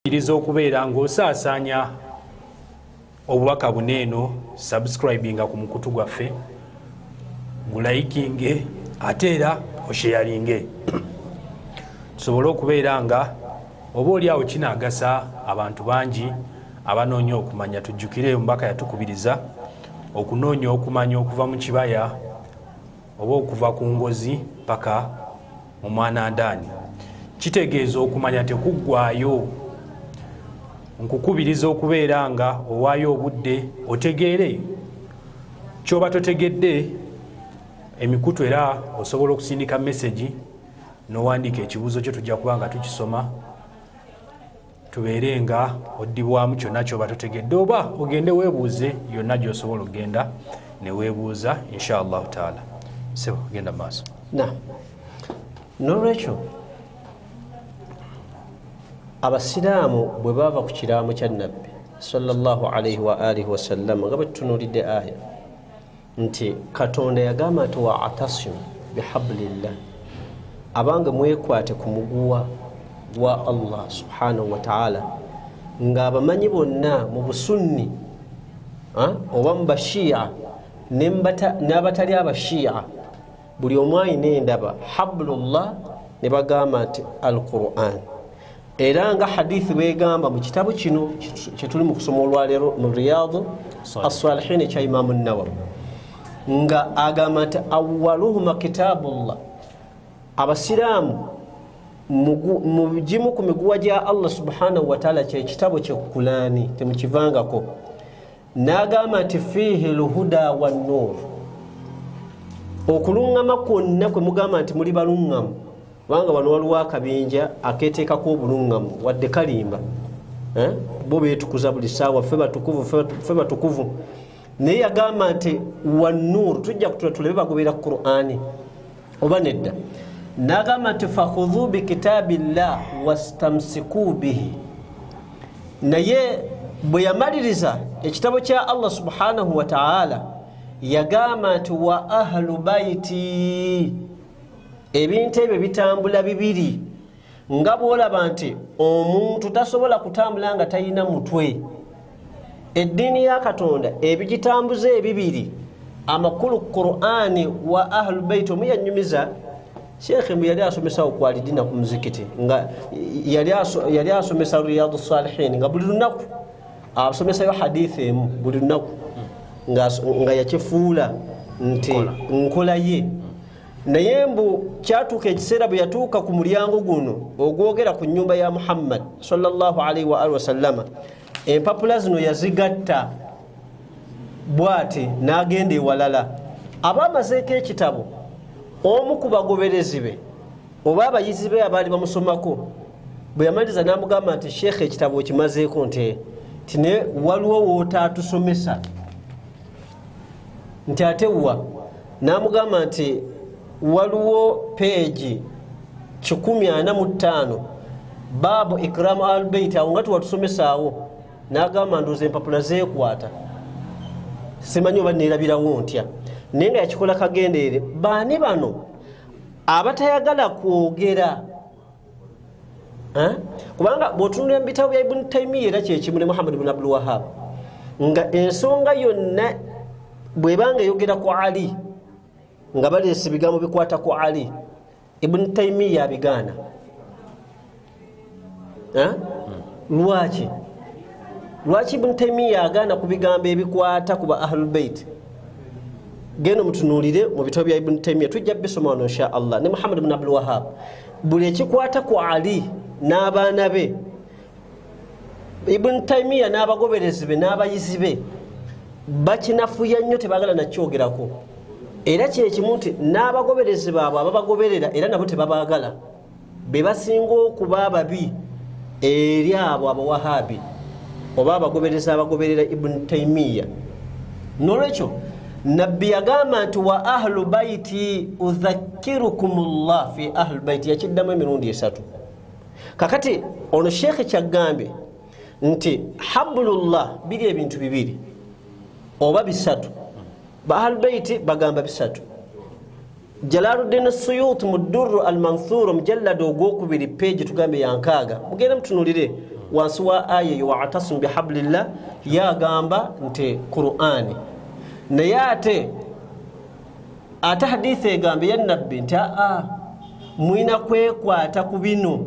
Iriza okubeera ng'osaasaanya obubaka buneeno, subscribinga ku mukutu gwaffe, gulayikinge ate era osheyalinge, tusobole okubeera nga oba oli awo kinaagasa abantu bangi abanoonya okumanya. Tujjukire omubaka yatukubiriza okunoonya okumanya okuva mu kibaya oba okuva ku ngozi paka mu mwanandaani. Kitegeeza okumanya tekuggwayo. Nkukubiriza okubeera nga owaayo obudde otegeere kyoba totegedde. Emikutu era osobola okusindika mesagi n'owandiika ekibuuzo kyo, tujja kuba nga tukisoma, tubeere nga oddibwamu kyonna kyoba totegedde, oba ogende weebuuze yonna gy'osobola okugenda ne weebuuza, insha Allahu taala. Sebo, genda maaso. Na nolwekyo abasiraamu bwe bava ku kiraamo kya Nabbi sallallahu alaihi wa alihi wasallama, nga bwe tutunuulidde aya nti Katonda yagamba nti wa atasimu bihablillah, abange mwekwate ku muguwa gwa Allah subhanahu wataala, ng'abamanyi bonna mu busunni oba mu bashiya n'abatali abashiya, buli omu ayina endaba hablullah, ne bagamba nti Alquran. Era nga hadithi bwegamba mu kitabu kino kyetuli mu kusoma olwaleero mu Riyadu Assalihin ekya Imamu Nawawi, nga agamba nti awaluhuma kitabullah, abasiraamu mu gimu ku miguwa gya Allah subhanahu wataala kyekitabo kyekulaani, temukivangako. N'agamba nti fiihi lhuda wannuur, okuluŋŋama kwonna kwe mugamba nti muli baluŋŋamu, kubanga wano waliwo akabinja aketeekako obuluŋŋamu wadde kalimba, bo beetukuza buli ssaawa, ffe batukuvu, ffe batukuvu. Naye yagamba nti wannuur, tujja kutula tulabe bagoberera Qur'ani oba nedda. N'agamba nti fakhudhu bikitabillah wastamsiku bihi. Naye bwe yamaliriza ekitabo kya Allah subhanahu wataala, yagamba nti wa ahlu baiti. Ebintu ebyo bitambula bibiri, nga bwolaba nti omuntu tasobola kutambula nga talina mutwe. Eddiini ya Katonda ebigitambuza ebibiri, amakulu Qur'ani wa ahlu baiti. Omu yanyumiza shekhe mbu yali asomesa okwalidina ku muzikiti, nga yali asomesa Riyadu Salihin, nga buli lunaku asomesayo hadithi emu buli lunaku, nga yakifuula nti nkola ye. Naye mbu kyatuuka ekiseera bwe yatuuka ku mulyango guno ogwogera ku nyumba ya Muhammad sallallahu alaihi wa alihi wasallama, empapula zino yazigatta bw'ati n'agenda ewalala. Aba amazeeko ekitabo, omu ku bagoberezi be oba abayizi be abaali bamusomako bwe yamaliriza n'amugamba nti sheekhe, ekitabo okimazeeko? Nti tine waliwo wootaatusomesa. Nti ate wa? N'amugamba nti waliwo peegi 145, baabu ikramu albeit, awo nga tuwatusomesaawo. N'agamba ndooza empapula zeekwata, simanyi oba neerabirawo ntya. Naye nga yakikola kagendeere. Baani bano abatayagala kwogera? Kubanga bw'otunula mu bitabo bya Ibuni Taimiya, era kyekimu ne Muhammad bun Abdul Wahab, nga ensonga yonna bwebanga eyogera ku Ali, nga baleesa ebigambo bikwata ku Ali, Ibuni Taimiya abigaana. Lwaki? Lwaki Ibuni Taimiya agaana ku bigambo ebikwata ku ba ahlulbeit? Genda mutunuulire mu bitabo bya Ibuni Taimiya, tujja bisoma wano insha Allah, ne Muhammad bun Abdul Wahab, buli ekikwata ku Ali n'abaana be, Ibuni Taimiya n'abagoberezi be n'abayizi be bakinafuya nnyo, tebagala nakyogerako. Era kyekimu nti n'abagoberezi baabwe ababagoberera era nabo tebabaagala, be basinga okuba ababi eri abo abawahabi oba abagoberezi abagoberera Ibuni Taimiya. Nolwekyo Nabbi yagamba nti wa ahlu baiti udhakirukum llah fi ahlu baiti, yakiddamu emirundi esatu. Kakati ono sheekhe kyagambye nti hablullah biri ebintu bibiri oba bisatu, ba ahlu baiti bagamba bisatu. Jalaluddin Suyuti mu Durru Almanthuru, mujalladi ogwokubiri, peegi tugambe ya 60, mugende mutunulire. Wansi wa aya eyo wa'tasimu bihablillah yagamba nti Qur'ani, naye ate hadithi egamba ya nabbi nti aa mwina kwekwata ku bino.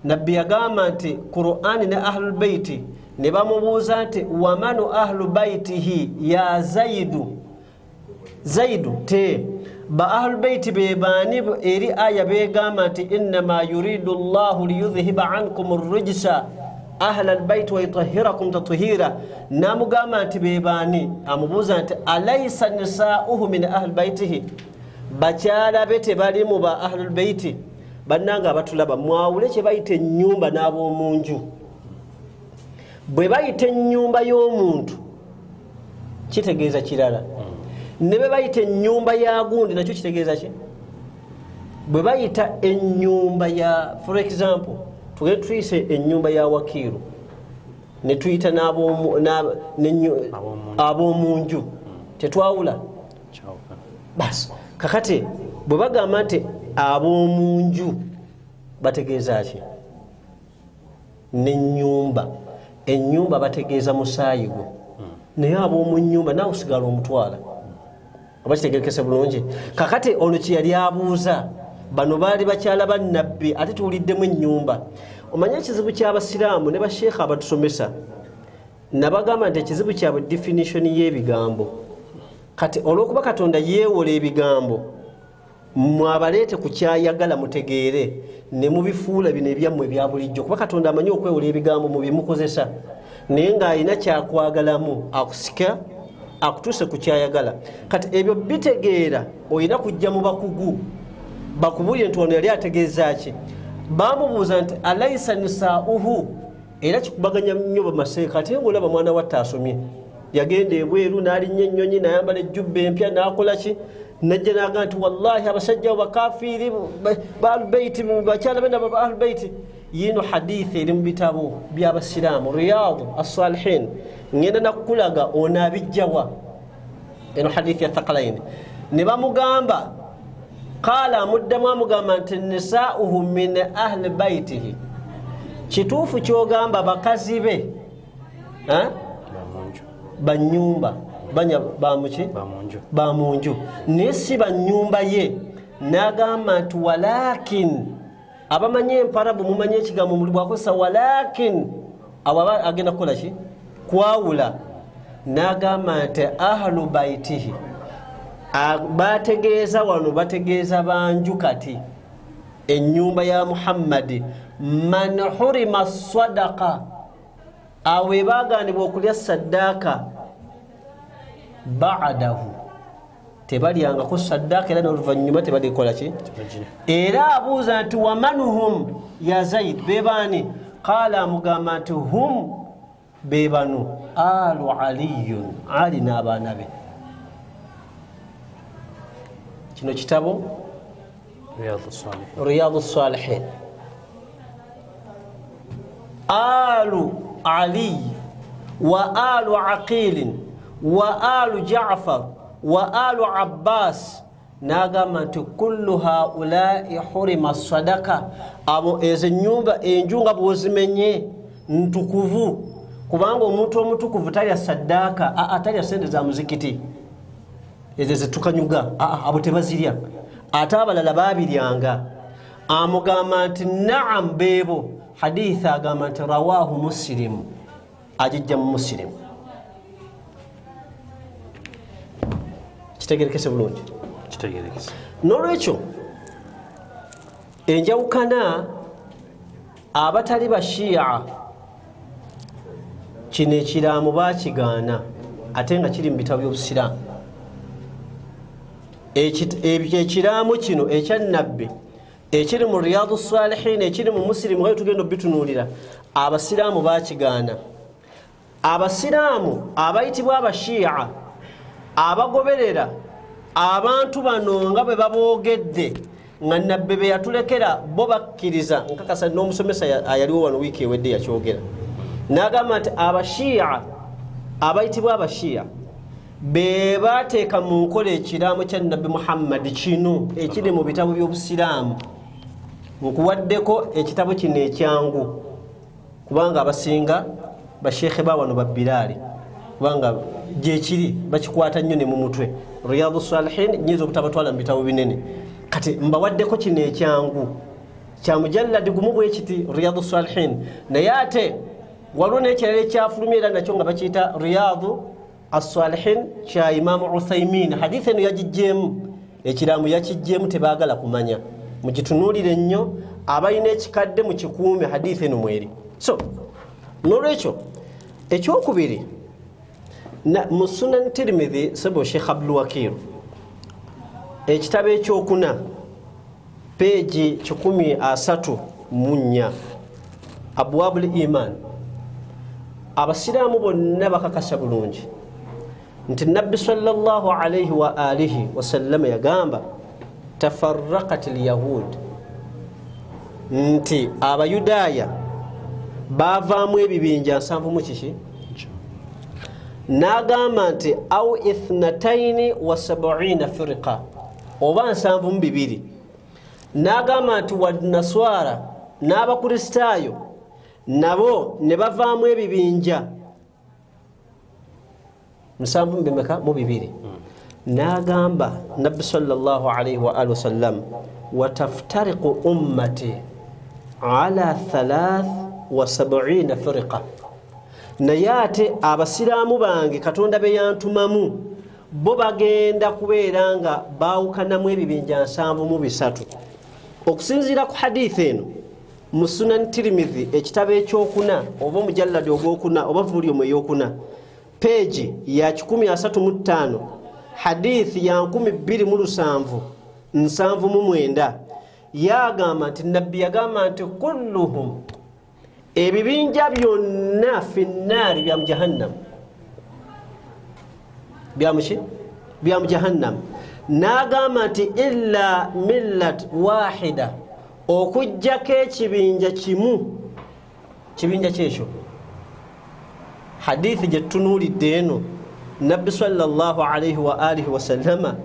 Nabbi yagamba nti Qur'ani ne ahlul baiti, ne bamubuuza nti wamanu ahlu baitihi ya Zaidu, Zaidu te ba ahlul baiti be baani eri aya begamba nti innama yuridu Allahu liyudhhiba ankum ar-rijsa ahla al-bayt wa yutahhirakum tathira. Namugamba nti be baani, amubuuza nti alaysa nisa'uhu min ahli baitihi, bakyala be tebali mu ba ahlul baiti. Bannanga abatulaba mwawule kye bayita ennyumba n'ab'omunju. Bwe bayita ennyumba y'omuntu kitegeeza kirala, ne bwe bayita ennyumba ya gundi nakyo kitegeeza ki? Bwe bayita ennyumba ya, for example, tugende tuyise ennyumba ya wakiiru ne tuyita ab'omunju, tetwawula. Basi kakati bwe bagamba nti ab'omunju bategeeza ki? N'ennyumba, ennyumba bategeeza musaayi gwo, naye ab'omu nnyumba naawe osigala omutwala. Oba kitegerekese bulungi? Kakati ono kye yali abuuza, bano baali bakyala ba nabbi ate tuwuliddemu ennyumba. Omanye ekizibu ky'abasiraamu ne basheekha abatusomesa, nabagamba nti ekizibu kyabwe definition y'ebigambo. Kati olw'okuba Katonda yeewola ebigambo, mwabaleete ku kyayagala mutegeere, ne mubifuula bino ebyammwe ebya bulijjo, kuba Katonda amanyi okwewola ebigambo mu bimukozesa, naye ng'alina kyakwagalamu akusika akutuuse ku kyayagala. Kati ebyo bitegeera olina kujja mu bakugu bakubulire nti ono yali ategeeza ki. Bamubuuza nti alaysa nisaa'uhu, era kikubaganya nnyo bamaseeka ate ng'olaba mwana watte asomye, yagenda ebweru n'alinnya ennyonyi n'ayambala ejjubba empya n'akola ki, najja n'agamba nti wallahi abasajja abo bakafiiri ba ahlulbeiti, bakyala be nabo ba ahlulbeiti. Yino hadithi eri mu bitabo by'abasiraamu Riyadu as-Salihin, ngenda nakukulaga ono abijjawa. Eno hadithi ya Thaqalaini. Ne bamugamba qala, amuddamu amugamba nti nisaa'uhu min ahli baitihi, kituufu kyogamba bakazi be banyumba banya bamuki bamunju, naye si banyumba ye. N'agamba nti walakin, abamanyi emparabu mumanyi ekigambo muli bwakozesa walakin, awo aba agenda kukola ki? Kwawula. N'agamba nti ahlu baitihi, bategeeza wano bategeeza banju kati ennyumba ya Muhammadi. Man hurima sadaqa, awo ebagaanibwa okulya saddaaka ba'dahu, tebalyangako saddaaka era n'oluvannyuma tebalikola ki? Era abuuza nti wamanuhum ya Zaid, be baani? Qaala, amugamba nti hum, be bano alu aliyun, Ali n'abaana be. Kino kitabo Riyadu Salihin. Alu Ali wa alu Aqilin wa alu Ja'far wa alu Abbas, n'agamba nti kullu haulai hurima sadaka, abo ezo ennyumba enju nga bw'ozimenye ntukuvu, kubanga omuntu omutukuvu talya saddaaka, atalya sente za muzikiti ezo zetukanyuga, abo tebazirya, ate abalala baabiryanga. Amugamba nti naam beebo. Hadithi agamba nti rawahu Muslimu, agijja mu Muslimu. Kitegerekese bulungi? Kitegerekese. N'olwekyo enjawukana abatali bashiya kino ekiraamo baakigaana, ate nga kiri mu bitabo by'obusiraamu. Ekiraamo kino ekya nabbi ekiri mu Riyadu Salihin, ekiri mu Muslimu, nga tugenda obitunuulira, abasiraamu baakigaana. Abasiraamu abayitibwa abashiya abagoberera abantu bano nga bwe baboogedde nga nabbi be yatulekera bo bakkiriza. Nkakasa n'omusomesa ayaliwo wano wiiki ewedde yakyogera, n'agamba nti abashiya abayitibwa abashiya be bateeka mu nkola ekiraamo kya nabbi Muhammad kino ekiri mu bitabo by'obusiraamu. Nkuwaddeko ekitabo kino ekyangu Kubanga abasinga basheekhe bawano babiraali, kubanga gyekiri bakikwata nnyo ne mu mutwe. Riyadu Salihin nyinza obutabatwala mu bitabo binene. Kati mbawaddeko kino ekyangu kya mujalladi gumu bwe kiti, Riyadu Salihin. Naye ate waliwo n'ekirala ekyafulumya era nakyo nga bakiyita Riyadu As-Salihin kya Imamu Uthaymin. Hadithi eno yagiggyemu, ekiramu yakiggyemu, tebaagala kumanya. Mugitunuulire nnyo, abalina ekikadde mukikuume, hadithi eno mweri. So nolwekyo ekyokubiri mu Sunan Tirmidhi, sebo Sheikh Abdul Wakil, ekitabo ekyokuna peegi 134, Abwabul Iman. Abasiraamu bonna bakakasa bulungi nti Nabbi sallallahu alayhi wa alihi wasallam yagamba tafarraqat al-yahud, nti abayudaaya bavaamu ebibinja 70 kiki, n'agamba nti au 72 firqa, oba 72. N'agamba nti wanaswara n'abakristaayo nabo ne bavaamu ebibinja 72. N'agamba Nabbi sallallahu alayhi wa alihi wasallam wataftariqu ummati ala 73 firqa, naye ate abasiraamu bange Katonda be yantumamu bo bagenda kubeera nga baawukanamu ebibinja 73. Okusinziira ku hadithi eno mu Sunan Tirmidhi, ekitabo ekyokuna oba omujalladi ogwokuna oba volume eyokuna, peegi ya 135, hadithi ya 2779, yagamba nti Nabbi yagamba nti kulluhum, ebibinja byonna finnaari, bya mujahannam, bya mujahannam. N'agamba nti illa millat wahida, okuggyako ekibinja kimu. Kibinja kyekyo hadithi gye tutunuulidde eno, Nabbi sallallahu alayhi wa alihi wasallama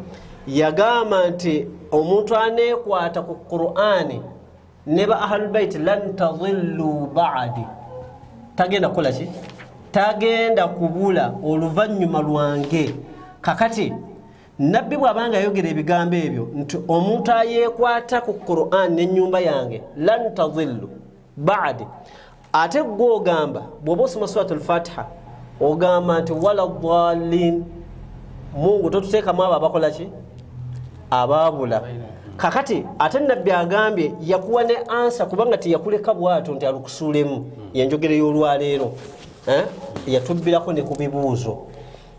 yagamba nti omuntu aneekwata ku Qur'ani ne ba ahlul bait lan tadhillu ba'di, tagenda kukola ki? Tagenda kubula oluvannyuma lwange. Kakati Nabbi bw'abanga ayogera ebigambo ebyo nti omuntu ayeekwata ku Qur'an n'ennyumba yange lan tadhillu ba'di, ate gwe ogamba bw'oba osoma Suratul Fatiha ogamba nti wala dhalin, Mungu totuteekamu abo abakola ki? Abaabula. Kakati ate Nabbi agambye yakuwa ne ansa, kubanga teyakuleka bw'atyo nti alukusuulemu. Yenjogere y'olwaleero yatubbirako ne ku bibuuzo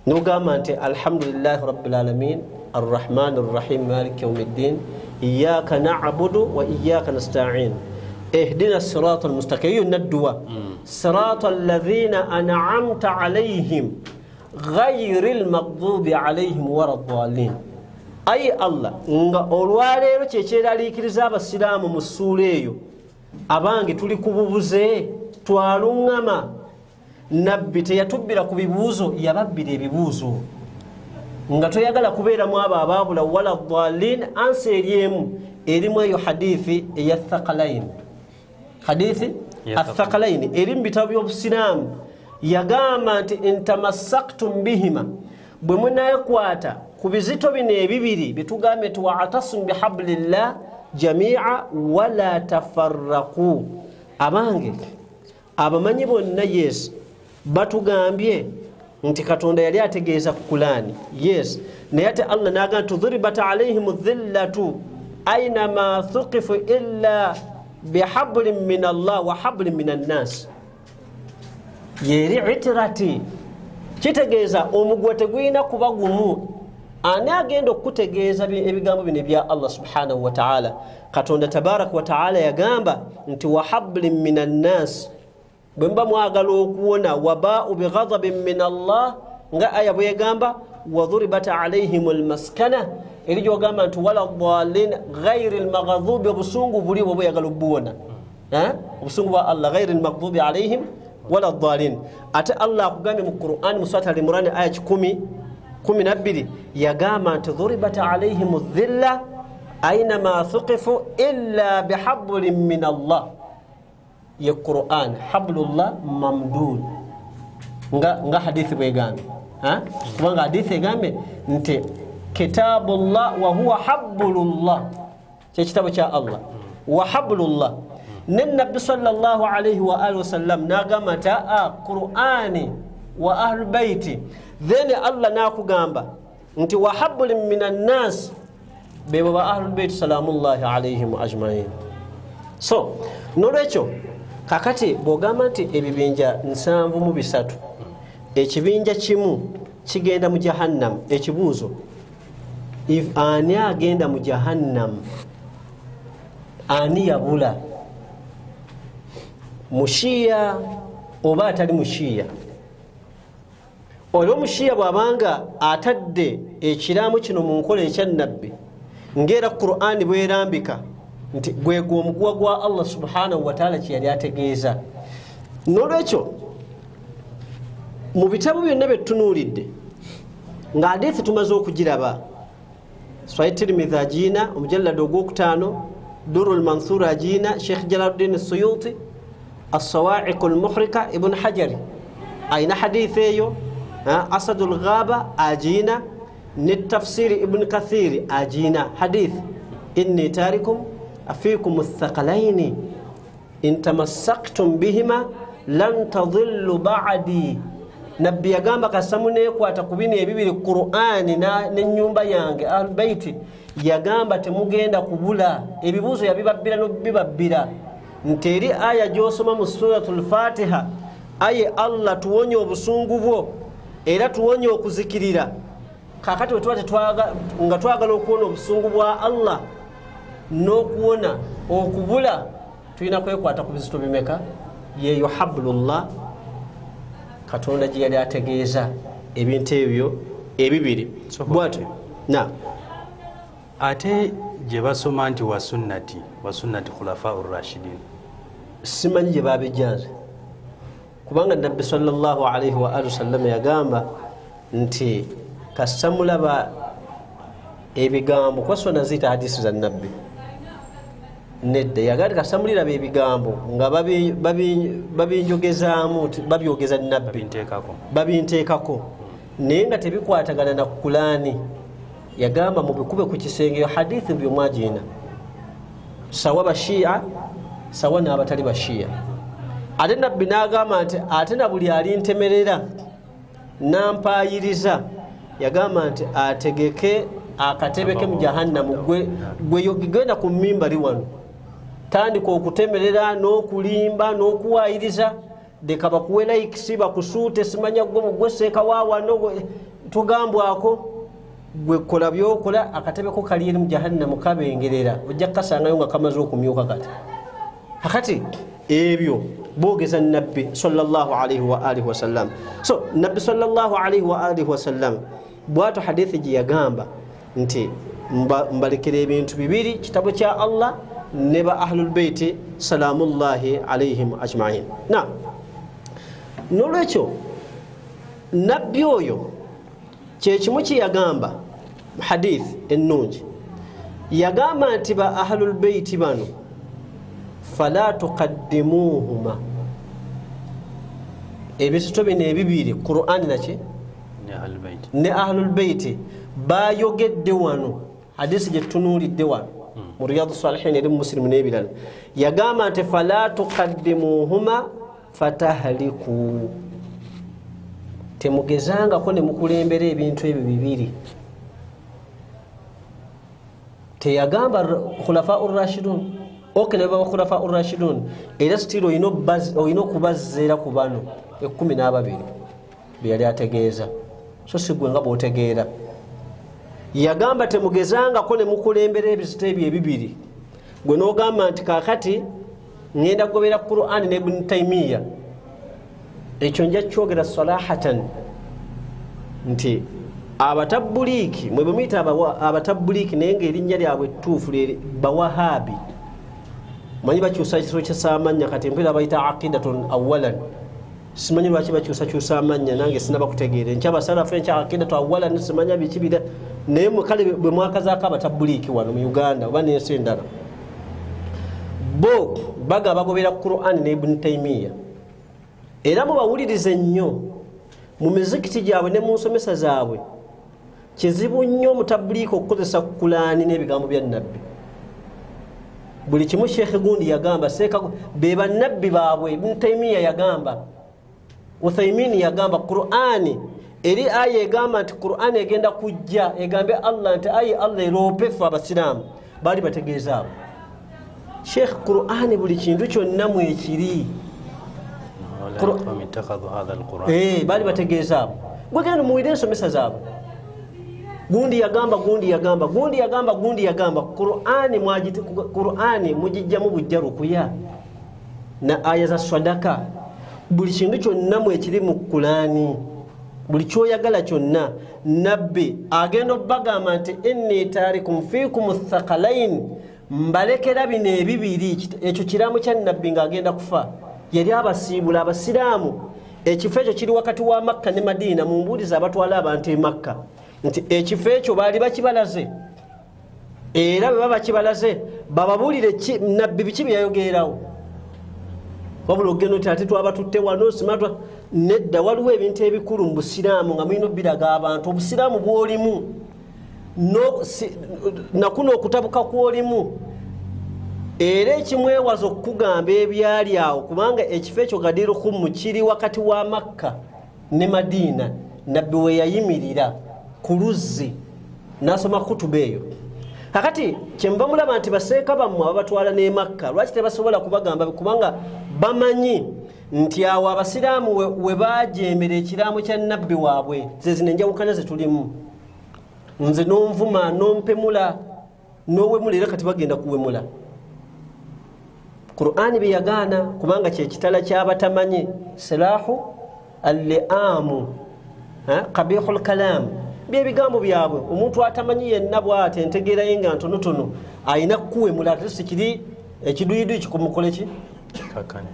nogamba nti alhamdulillahi rabbil alamin arrahmani rrahim maliki yaumiddin iyyaka na'budu wa iyyaka nasta'in ihdina sirata almustaqim, eyo yonna dduwa, sirata alladhina an'amta alayhim ghayri almaghdubi alayhim waladdallin. Ayi Allah, nga olwaleero kyekyeraliikiriza abasiraamu mu ssuula eyo, abange tuli ku bubuze, twaluŋŋama. Nabbi teyatubbira ku bibuuzo, yababbira ebibuuzo. Nga toyagala kubeeramu abo abaabula wala dhalin, ansa eri emu, erimu eyo hadithi eya Thaqalain. Hadithi Athaqalain eri mu bitabo by'obusiraamu. Yagamba nti intamassaktum bihima, bwe muneekwata ku bizito bino ebibiri bitugambye nti wa'tasim bihablillah jami'a wala tafarraqu. Abange abamanyi bonna yes batugambye nti Katonda yali ategeeza ku Kulaani, yes, naye ate Allah n'agamba nti dhuribat alayhim dhillatu aynama thuqifu illa bihablin min Allah wa hablin min annas. Yeri itirati kitegeeza omuguwa tegulina kuba gumu. Ani agenda okukutegeeza ebigambo bino ebya Allah subhanahu wa ta'ala? Katonda tabaraka wa ta'ala yagamba nti wa hablin min annas, bwe muba mwagala okuwona, wabaau bighadabin min Allah, nga aya bwe yagamba wadhuribat alayhim almaskana, eri gyogamba nti wala dhalin ghayri almaghdubi, obusungu buli bwe bweyagala obuwona, obusungu bwa Allah, ghayri almaghdubi alayhim wala dhalin. Ate Allah akugambye mu Qur'an mu Surat Al-Imran aya 112 yagamba nti dhuribat alayhim dhilla aynama thuqifu illa bihablin min Allah. Ye Quran, hablullah mamdud, nga hadithi bwegambye. Kubanga hadithi egambye nti kitabullah wa huwa hablullah, kyekitabo kya Allah wa hablullah. Ne Nabbi sallallahu alayhi wa alihi wasallam n'agamba nti Qur'ani wa ahlul baiti. Then Allah n'akugamba nti wa hablum minan nas, bebo ba ahlul baiti salamullahi alayhim ajmain. So nolwekyo kakati bw'ogamba nti ebibinja 73, ekibinja kimu kigenda mu jahannam. Ekibuuzo, if ani agenda mu jahannam, ani yabula? Mushiya oba atali mushiya? Olwo mushiya bw'abanga atadde ekiraamo kino mu nkola ekya Nabbi, ng'era Qur'ani bwerambika nti gwegwo omuguwa gwa Allah subhanahu wa ta'ala kye yali ategeeza. Nolwekyo mu bitabo byonna bye tutunuulidde nga hadithi tumaze okugiraba, Sahih Tirmidhi agiina omujallad ogwokutaano, Durul Mansur agiina, Sheikh Jalaluddin Suyuti, As-Sawa'iq al-Muhrika Ibn Hajari ayina hadithi eyo, Asadul Ghaba agiina, ne Tafsiri Ibn Kathiri agiina hadithi inni tarikum afikum athaqalaini in tamassaktum bihima lan tadhillu ba'di. Nabbi yagamba kasamu nekwata ku bino ebibiri, Qur'ani n'ennyumba yange ahlul baiti, yagamba temugenda kubula. Ebibuuzo yabibabbira n'obibabbira nti eri aya gy'osoma mu suratul Fatiha, aye Allah tuwonye obusungu bwo era tuwonye okuzikirira. Kakati wetuba nga twagala okuwona obusungu bwa Allah n'okuwona okubula, tulina kwekwata ku bizito bimeka? Yeyo hablullah, Katonda gye yali ategeeza ebintu ebyo ebibiri. Bwatyo na ate gye basoma nti wa sunnati, wa sunnati khulafa ur-rashidin, simanyi gye babijjanze, kubanga Nabbi sallallahu alayhi wa alihi wasallam yagamba nti kasamulaba ebigambo, kwasona ziyita hadisi za Nabbi nedda, yagamba kasamuliraba ebigambo nga babinjogezaamu, babyogeza Nabbi, babinteekako, naye nga tebikwatagana na Kulaani. Yagamba mubikube ku kisenge. Hadithi byomwagina sawa bashia sawa n'abatali bashia. Ate Nabbi n'agamba nti ate na buli alintemerera nampayiriza, yagamba nti ategeke akatebe ke mu jahannamu. Gwe genda ku mimbari wano, tandika okutemerera n'okulimba n'okuwayiriza, leka bakuwe likes, bakusuute, simanya gwe seeka wa wano tugambwako, gwe kola byokola, akatebe ko kali eri mu jahannamu kabengerera, ojja kukasangayo nga kamaze okumyuka. Kati hakati ebyo boogeza Nabbi sallallahu alayhi wa alihi wasallam. So Nabbi sallallahu alayhi wa alihi wasallam bw'atyo hadithi gye yagamba nti mbalekera ebintu bibiri, kitabo kya Allah ne ba ahlul baiti salamullahi alayhim ajma'in. Na nolwekyo Nabbi oyo kyekimu kye yagamba mu hadith ennungi, yagamba nti ba ahlul baiti bano fala tuqaddimuhuma, ebisito bino ebibiri Qur'ani naki ne ahlul baiti bayogedde wano, hadisi gye tutunuulidde wano mu Riyadu Salihin eri mu Muslimu n'ebirala, yagamba nti fala tuqaddimuhuma fatahliku, temugezangako ne mukulembera ebintu ebyo bibiri. Teyagamba khulafa ur-rashidun, okeleba khulafa ur-rashidun, era still oyina okubazzeera ku bano 12 bye yali ategeeza, so si gwe nga bw'otegeera. Yagamba temugezangako ne mukulembera ebizito ebyo ebibiri. Gwe n'ogamba nti kaakati ngenda kugobera Qur'ani ne Ibn Taymiyyah, ekyo nja kyogera salahatan nti abatabuliiki, mwe bwe muyita abatabuliiki, naye ng'erinnya lyabwe ettuufu bawahabi, manyi bakyusa ekisolo kyasaamanya, kati mpera bayita aqidatun awalan, simanyi lwaki bakyusakyusa amannya, nange sinaba kutegeera, enkya basalafu enkya aqidatu awalan, simanya biki bira, naye kale bwe mwakazaako abatabuliiki wano mu Uganda oba n'ensi endala, Bo baga bagobera Qur'an ne Ibn Taymiyyah. Era mubawulirize nnyo mu mizikiti gyabwe ne mu nsomesa zaabwe. Kizibu nnyo omutabuliika okukozesa Kulaani n'ebigambo bya Nabbi. Buli kimu Sheikh Gundi yagamba, Seeka be bannabbi baabwe, Ibn Taymiyyah yagamba, Uthaymin yagamba, Qur'ani eri aya egamba nti Qur'ani egenda kujja egambe Allah nti ayi Allah eroope ffe abasiraamu, baali bategeeza abo. Sheikh, Qur'ani buli kintu kyonna mwekiri. Baali bategeeza abo. Gwe genda muwulire ensomesa zaabwe. Gundi yagamba, gundi yagamba, gundi yagamba, gundi yagamba. Qur'ani Qur'ani mugijjamu bujja rukuya na aya za sadaka. Buli kintu kyonna mwekiri mu Qur'ani. Buli kyoyagala kyonna. Nabbi agenda obbagamba nti inni tarikum fiikum thaqalain, mbalekera bino ebibiri. Ekyo kiramu kya Nabbi ng'agenda kufa. Yali abasiibula abasiraamu. Ekifo ekyo kiri wakati wa Makka ne Madiina. Mumbuulize abatwala abantu e Makka nti ekifo ekyo baali bakibalaze, era bwe baba bakibalaze bababuulire Nabbi biki bye yayogererawo. Wabula ogenda nti ate twabatutte wano simatwa. Nedda, waliwo ebintu ebikulu mu busiraamu nga mulina obbiraga abantu. Obusiraamu bw'olimu nakuno okutabuka kw'olimu, era ekimwewaza okukugamba ebyali awo, kubanga ekifo ekyo Ghadir Khumm kiri wakati wa Makka ne Madiina. Nabbi we yayimirira ku luzzi n'asoma kutuba eyo. Kakati kyenva mulaba nti baseeka bammwe ababatwala n'e Makka lwaki tebasobola kubagamba? Kubanga bamanyi nti awo abasiraamu we bajeemera ekiraamo kya Nabbi waabwe. Ze zino enjawukana ze tulimu. Nze n'onvuma n'ompemula n'owemula, era kati bagenda kuwemula. Qur'ani bye yagaana, kubanga kye kitala ky'abatamanyi, silahu al-li'amu, qabihul kalam, byebigambo byabwe. Omuntu atamanyi yenna bw'ate entegeera ye nga ntonotono ayina kuwemula, ate si kiri ekiduyiduyi kikumukole ki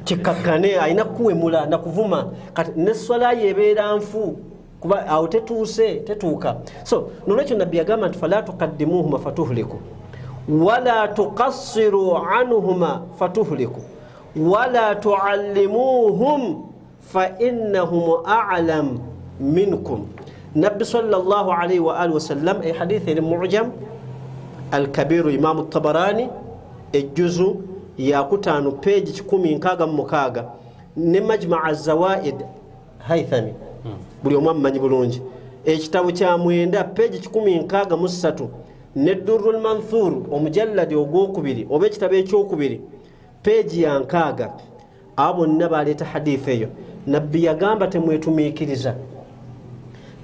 kikakkane, ayina kuwemula nakuvuma. Kati ne swala ye ebeera nfu, kuba awo tetuuse, tetuuka. So nolwekyo Nabbi yagamba nti fala tuqaddimuhuma fatuhliku wala tuqassiru anhuma fatuhliku wala tuallimuhum fa innahum a'lam minkum. Nabbi sallallahu alayhi wa alihi wasallam, e hadithi eri Mu'jam al-Kabir Imam Tabarani ejuzu ya 5 page 166 ne Majma' az-Zawaid Haythami, buli omu amumanyi bulungi, ekitabo kya 9 page 163 ne Durrul Manthur omujalladi ogwokubiri oba ekitabo ekyokubiri page ya 60. Abo bonna baleeta hadithi eyo. Nabbi yagamba temwetumiikiriza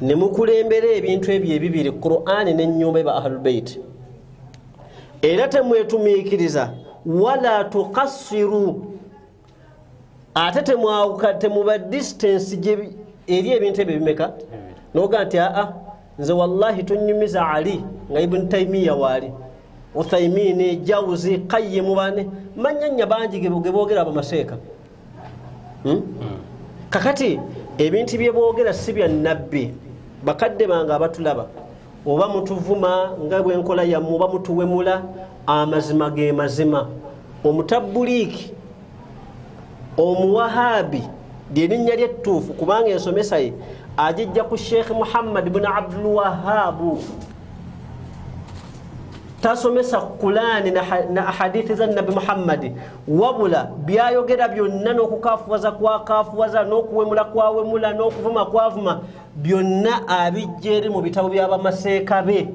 ne mukulembera ebintu ebyo ebibiri, Qur'ani n'ennyumba eba Ahlul Bait. Era temwetumiikiriza wala tuqassiru, ate temwawuka, temuba distance eri ebintu ebyo bimeka. Noga nti aa nze wallahi tunnyumiza Ali nga Ibn Taymiyyah waali, Uthaymin, Jawzi, Qayyim, bane manyanya bangi ge boogera abamaseeka. Kakati ebintu bye boogera si bya Nabbi. Bakadde bange abatulaba, oba mutuvuma nga bwenkola yammwe, oba mutuwemula, amazima ge mazima. Omutabuliiki omuwahabi lyerinnya lyettuufu, kubanga ensomesa ye agijja ku Sheikh Muhammad ibn Abdul Wahhab. Tasomesa Kulaani na ahadithi za Nabbi Muhammad, wabula byayogera byonna n'okukafuwaza kwakafuwaza n'okuwemula kwawemula n'okuvuma kwavuma, byonna abijja eri mu bitabo by'abamaseeka be.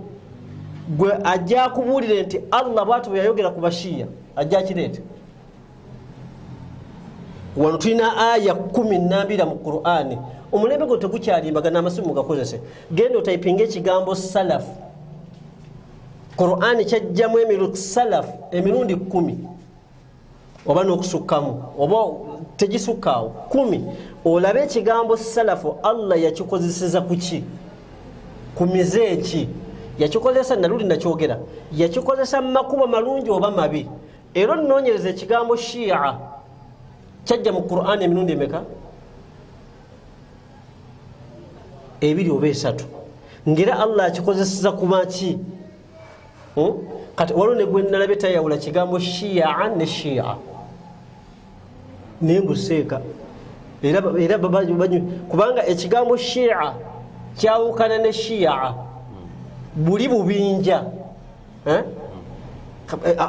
Gwe ajja akubuulire nti Allah bw'atyo bwe yayogera ku Bashiya, ajja akireete. Wano tulina aya 12 mu Qur'ani. Omulembe gwo tegukyalimbagana, amasimu gakozese. Genda otayipinga ekigambo salaf. Qur'ani kyajjamu salaf emirundi 10 oba n'okusukkamu, oba tegisukkaawo 10. Olabe ekigambo salafu Allah yakikozeseza ku ki? Ku mize ki? Yakikozesa, naluli nakyogera, yakikozesa mu makubo malungi oba mabi. Era onnoonyereza ekigambo Shia kyajja mu Qur'ani emirundi emeka? 2 oba 3. Ngera Allah akikozeseza ku maki? Kati waliwo ne gwe nalabye tayawula kigambo shia ne shia, naye mbuseeka era kubanga ekigambo shia kyawukana ne shia, buli bubinja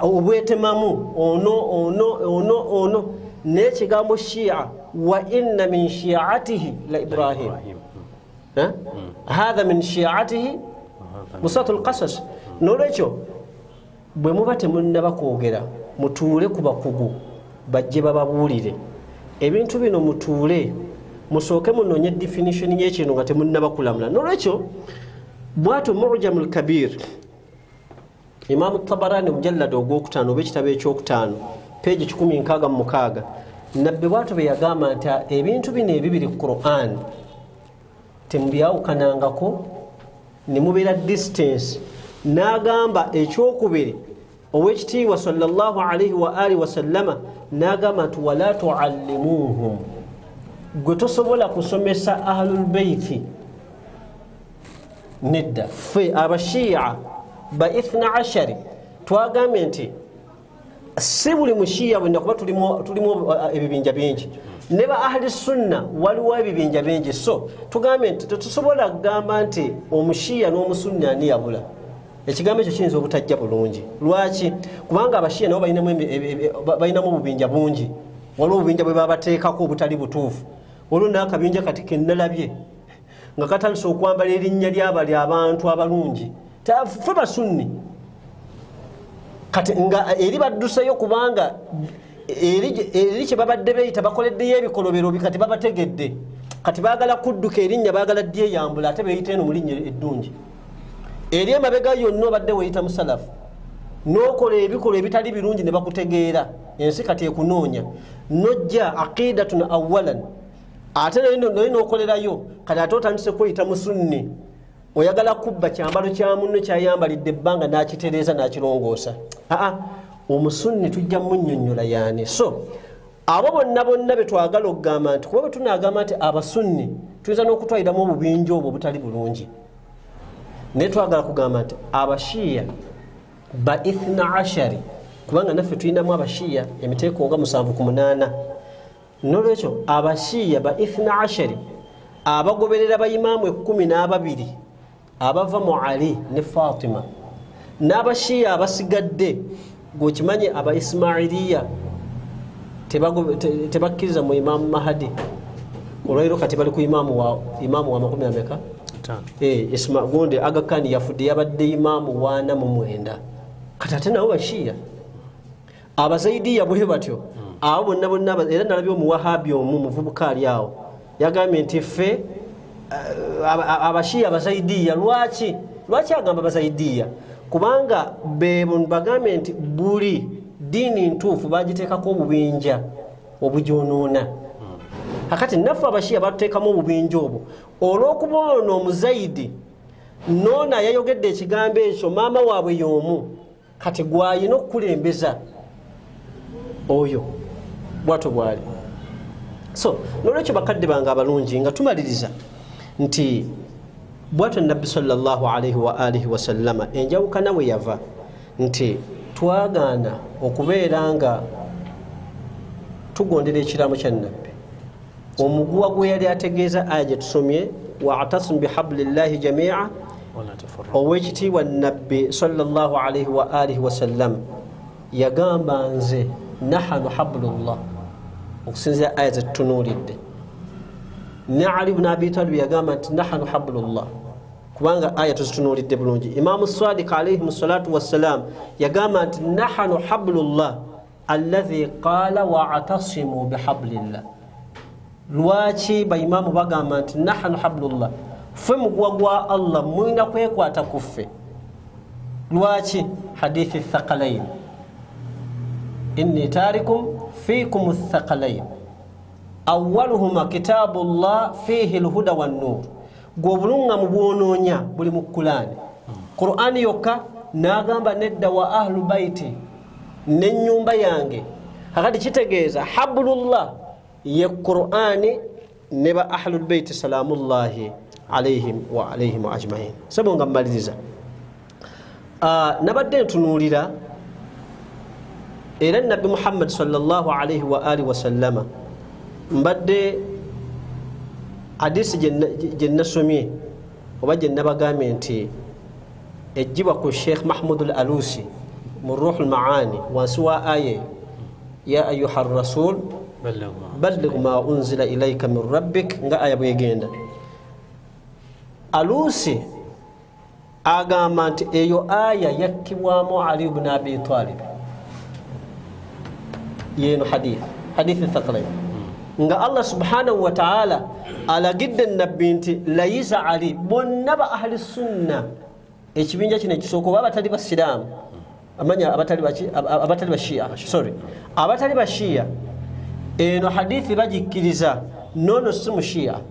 obwetemamu ono ono ono ono, n'ekigambo shia wa inna min shi'atihi la Ibrahim, hatha min shi'atihi musatul qasas. N'olwekyo bwe muba temunnaba kwogera mutuule ku bakugu bajje bababuulire ebintu bino, mutuule musooke munoonye definition y'ekintu nga temunnaba kulamula. N'olwekyo bwatyo Mu'jamul Kabir, Imamu Tabarani mujallada ogwokutaano oba ekitabo ekyokutaano peegi 166, Nabbi bwatyo bwe yagamba nti ebintu bino ebibiri ku Qur'an temubyawukanangako ne mubeera distance. N'agamba ekyokubiri owekitiibwa sallallahu alaihi wa alihi wasallama n'agamba nti wala tuallimuhum, gwe tosobola kusomesa ahlul beiti nedda. Ffe abashiya ba 12 twagambye nti si buli mushiya bwenna, kuba tulimu ebibinja bingi, ne ba ahli sunna waliwo ebibinja bingi. So tugambye nti tetusobola kugamba nti omushiya n'omusunni ani yabula. Ekigambo ekyo kiyinza obutajja bulungi. Lwaki? Kubanga abashiya nabo balinamu obubinja bungi, waliwo obubinja bwe babateekako obutali butuufu. Waliwo n'akabinja kati kennalabye nga katandise okwambala erinnya ly'abali abantu abalungi, ffe basunni, kati nga eri badduseyo kubanga eri kye babadde beeyita bakoleddeyo ebikolobero kati babategedde, kati baagala kudduka erinnya, baagala dyeyambula ate beeyita eno mu linnya eddungi. Eri emabega yonna obadde weeyita musalafu n'okola ebikolwa ebitali birungi ne bakutegeera, ensi kati ekunoonya, nojja aqidatun awalan, ate naye n'okolerayo, kati ate otandise kweyita musunni, oyagala kubba kyambalo kya munno kyayambalidde ebbanga n'akitereeza n'akirongoosa. Aa, omusunni tujja munnyonnyola yaani. So abo bonna bonna be twagala okugamba nti, kuba bwe tunaagamba nti abasunni tuyinza n'okutwaliramu obubinja obwo obutali bulungi, naye twagala kugamba nti abashiya ba 12, kubanga naffe tulinamu abashiya emiteeko nga 7 ku 8. N'olwekyo abashiya ba 12 abagoberera bayimaamu 12 abava mu Ali ne Fatima, n'abashiya abasigadde gweokimanyi aba Ismailiya tebakkiriza mu Imaamu Mahadi, olwaliro kati bali ku imaamu wa 50 gundi Aga Khan yafudde, yabadde imaamu 49. Kati ate nabo bashiya abazaidiya bwe batyo abo bonna bonna. Era nalabye omuwahabi omu muvubuka ali awo yagambye nti ffe abashiya abazaidiya. Lwaki agamba bazaidiya? Kubanga bebo bagambye nti buli ddiini ntuufu bagiteekako obubinja obugyonoona. Kakati naffe abashiya batuteekamu obubinja obwo olw'okuba ono omuzaidi noona yayogedde ekigambo ekyo maama waabwe y'omu, kati gwayina okukulembeza oyo bwatyo bwali. So nolwekyo bakadde bange abalungi, nga tumaliriza nti bwatyo Nabbi sallallahu alaihi wa alihi wasallama enjawukana we yava nti twagaana okubeera nga tugondera ekiraamo kya Nabbi, omuguwa gwe yali ategeeza aya gye tusomye wa'tasim bihablillahi jami'a, owekitiibwa Nabbi sallallahu alaihi wa alihi wasallam yagamba nze nahanu hablullah, okusinziira aya zetutunuulidde. Ne Ali ibn Abi Talib yagamba nti nahanu hablullah, kubanga aya tuzitunuulidde bulungi. Imamu Sadiq alayhi salatu wassalam yagamba nti nahanu hablullah alladhi qala wa'tasimu bihablillah. Lwaki baimamu bagamba nti nahanu hablullah, ffe muguwa gwa Allah mulina kwekwata ku ffe? Lwaki? Hadithi thaqalain, inni tarikum fikum thaqalain awwaluhuma kitabullah fihi alhuda wan-nur. Gwe obulungamu bwonoonya buli mu Kulaani, Qur'ani yokka. N'agamba nedda wa ahlu baiti, n'ennyumba yange. Kakati kitegeeza hablullah ye Qur'ani ne ba ahlul baiti salamullahi alaihim wa alaihim ajmain. Sebo nga mmaliriza, Nabadde ntunuulira era Nabbi Muhammad sallallahu alaihi wa alihi wasallama, mbadde hadisi gye nasomye oba gye nabagambye nti ejjibwa ku Sheikh Mahmud al Alusi mu Ruhul Maani wansi wa aya ya ayuha rasul balligh ma unzila ilayka min rabbik, nga aya bwegenda. Alusi agamba nti eyo aya yakkibwamu Ali ibn Abi Talib, yeno hadithi Thaqalain, nga Allah subhanahu wa ta'ala alagidde nabbi nti layiza Ali. Bonna ba ahli sunna ekibinja kino ekisooka oba abatali basiraamu, amanya abatali bashia, sorry, abatali bashia, eno hadithi bagikkiriza nono si mushia,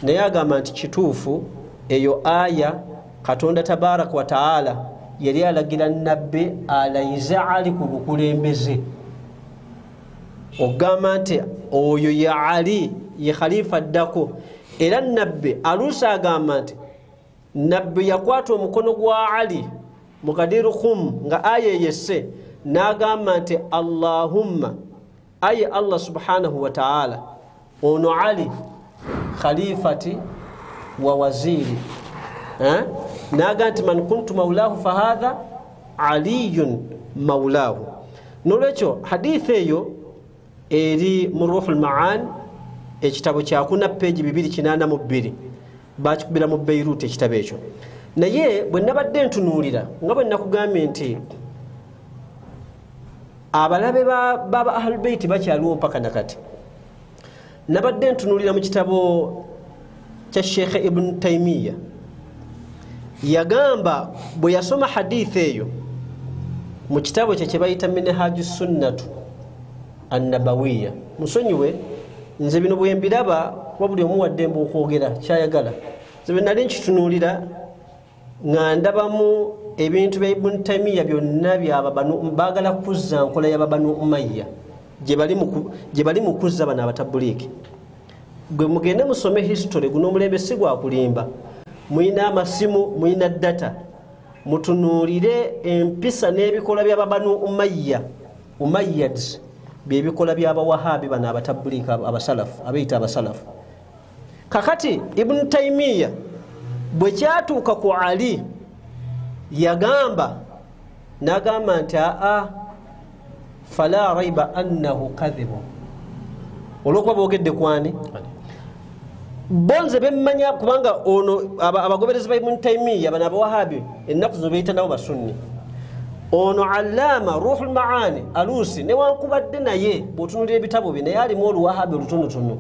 naye agamba nti kituufu eyo aya Katonda tabaraka wa taala yali alagira nabbi alayize Ali ku bukulembeze, ogamba nti oyo ya Ali ye khalifa ddako. Era nabbi Alusa agamba nti nabbi yakwata omukono gwa Ali mu Ghadir Khum nga aya yesse, n'agamba nti Allahumma, aye Allah subhanahu wa ta'ala, ono Ali khalifati wa waziri, n'agamba nti man kuntu maulahu fahadha aliyun maulahu. Nolwekyo hadithi eyo eri mu Ruhul Ma'an ekitabo kyakuna peji 282 bakikubira mu Beirut ekitabo ekyo. Naye bwe nabadde ntunuulira nga bwe nakugambye nti abalabe ba Ahlul Bait bakyaliwo mpaka nakati, nabadde ntunuulira mu kitabo kya Sheikh Ibn Taymiyyah, yagamba bwe yasoma hadithi eyo mu kitabo kye kye bayita Minhaju Sunnatu Annabawiya. Musonyiwe nze bino bwe mbiraba kuba buli omu waddembe okwogera kyayagala. Nze bwe nali nkitunuulira nga ndabamu ebintu bya Ibn Taymiyyah byonna baagala kuzza nkola ya Banu Umayya gye bali mu kuzza bano abatabuliiki. Gwe mugende musome history, guno omulembe si gwa kulimba, muyina amasimu, muyina data, mutunuulire empisa n'ebikolwa bya Banu Umayya, Umayyads, byebikola by'abawahabi bano abatabuliiki abasalafu, abeyita abasalafu. Kakati Ibn Taymiyyah bwe kyatuuka ku Ali yagamba, n'agamba nti aa fala raiba annahu kadhibu, olwokuba boogedde kwani bonze bemmanya, kubanga ono abagoberezi ba Ibn Taymiyyah bano abawahabi ennaku zino beyita nabo basunni. Ono Allama Ruhul Maani Alusi newankubadde naye bw'otunuulira ebitabo bye naye alimu oluwahabi olutonotono,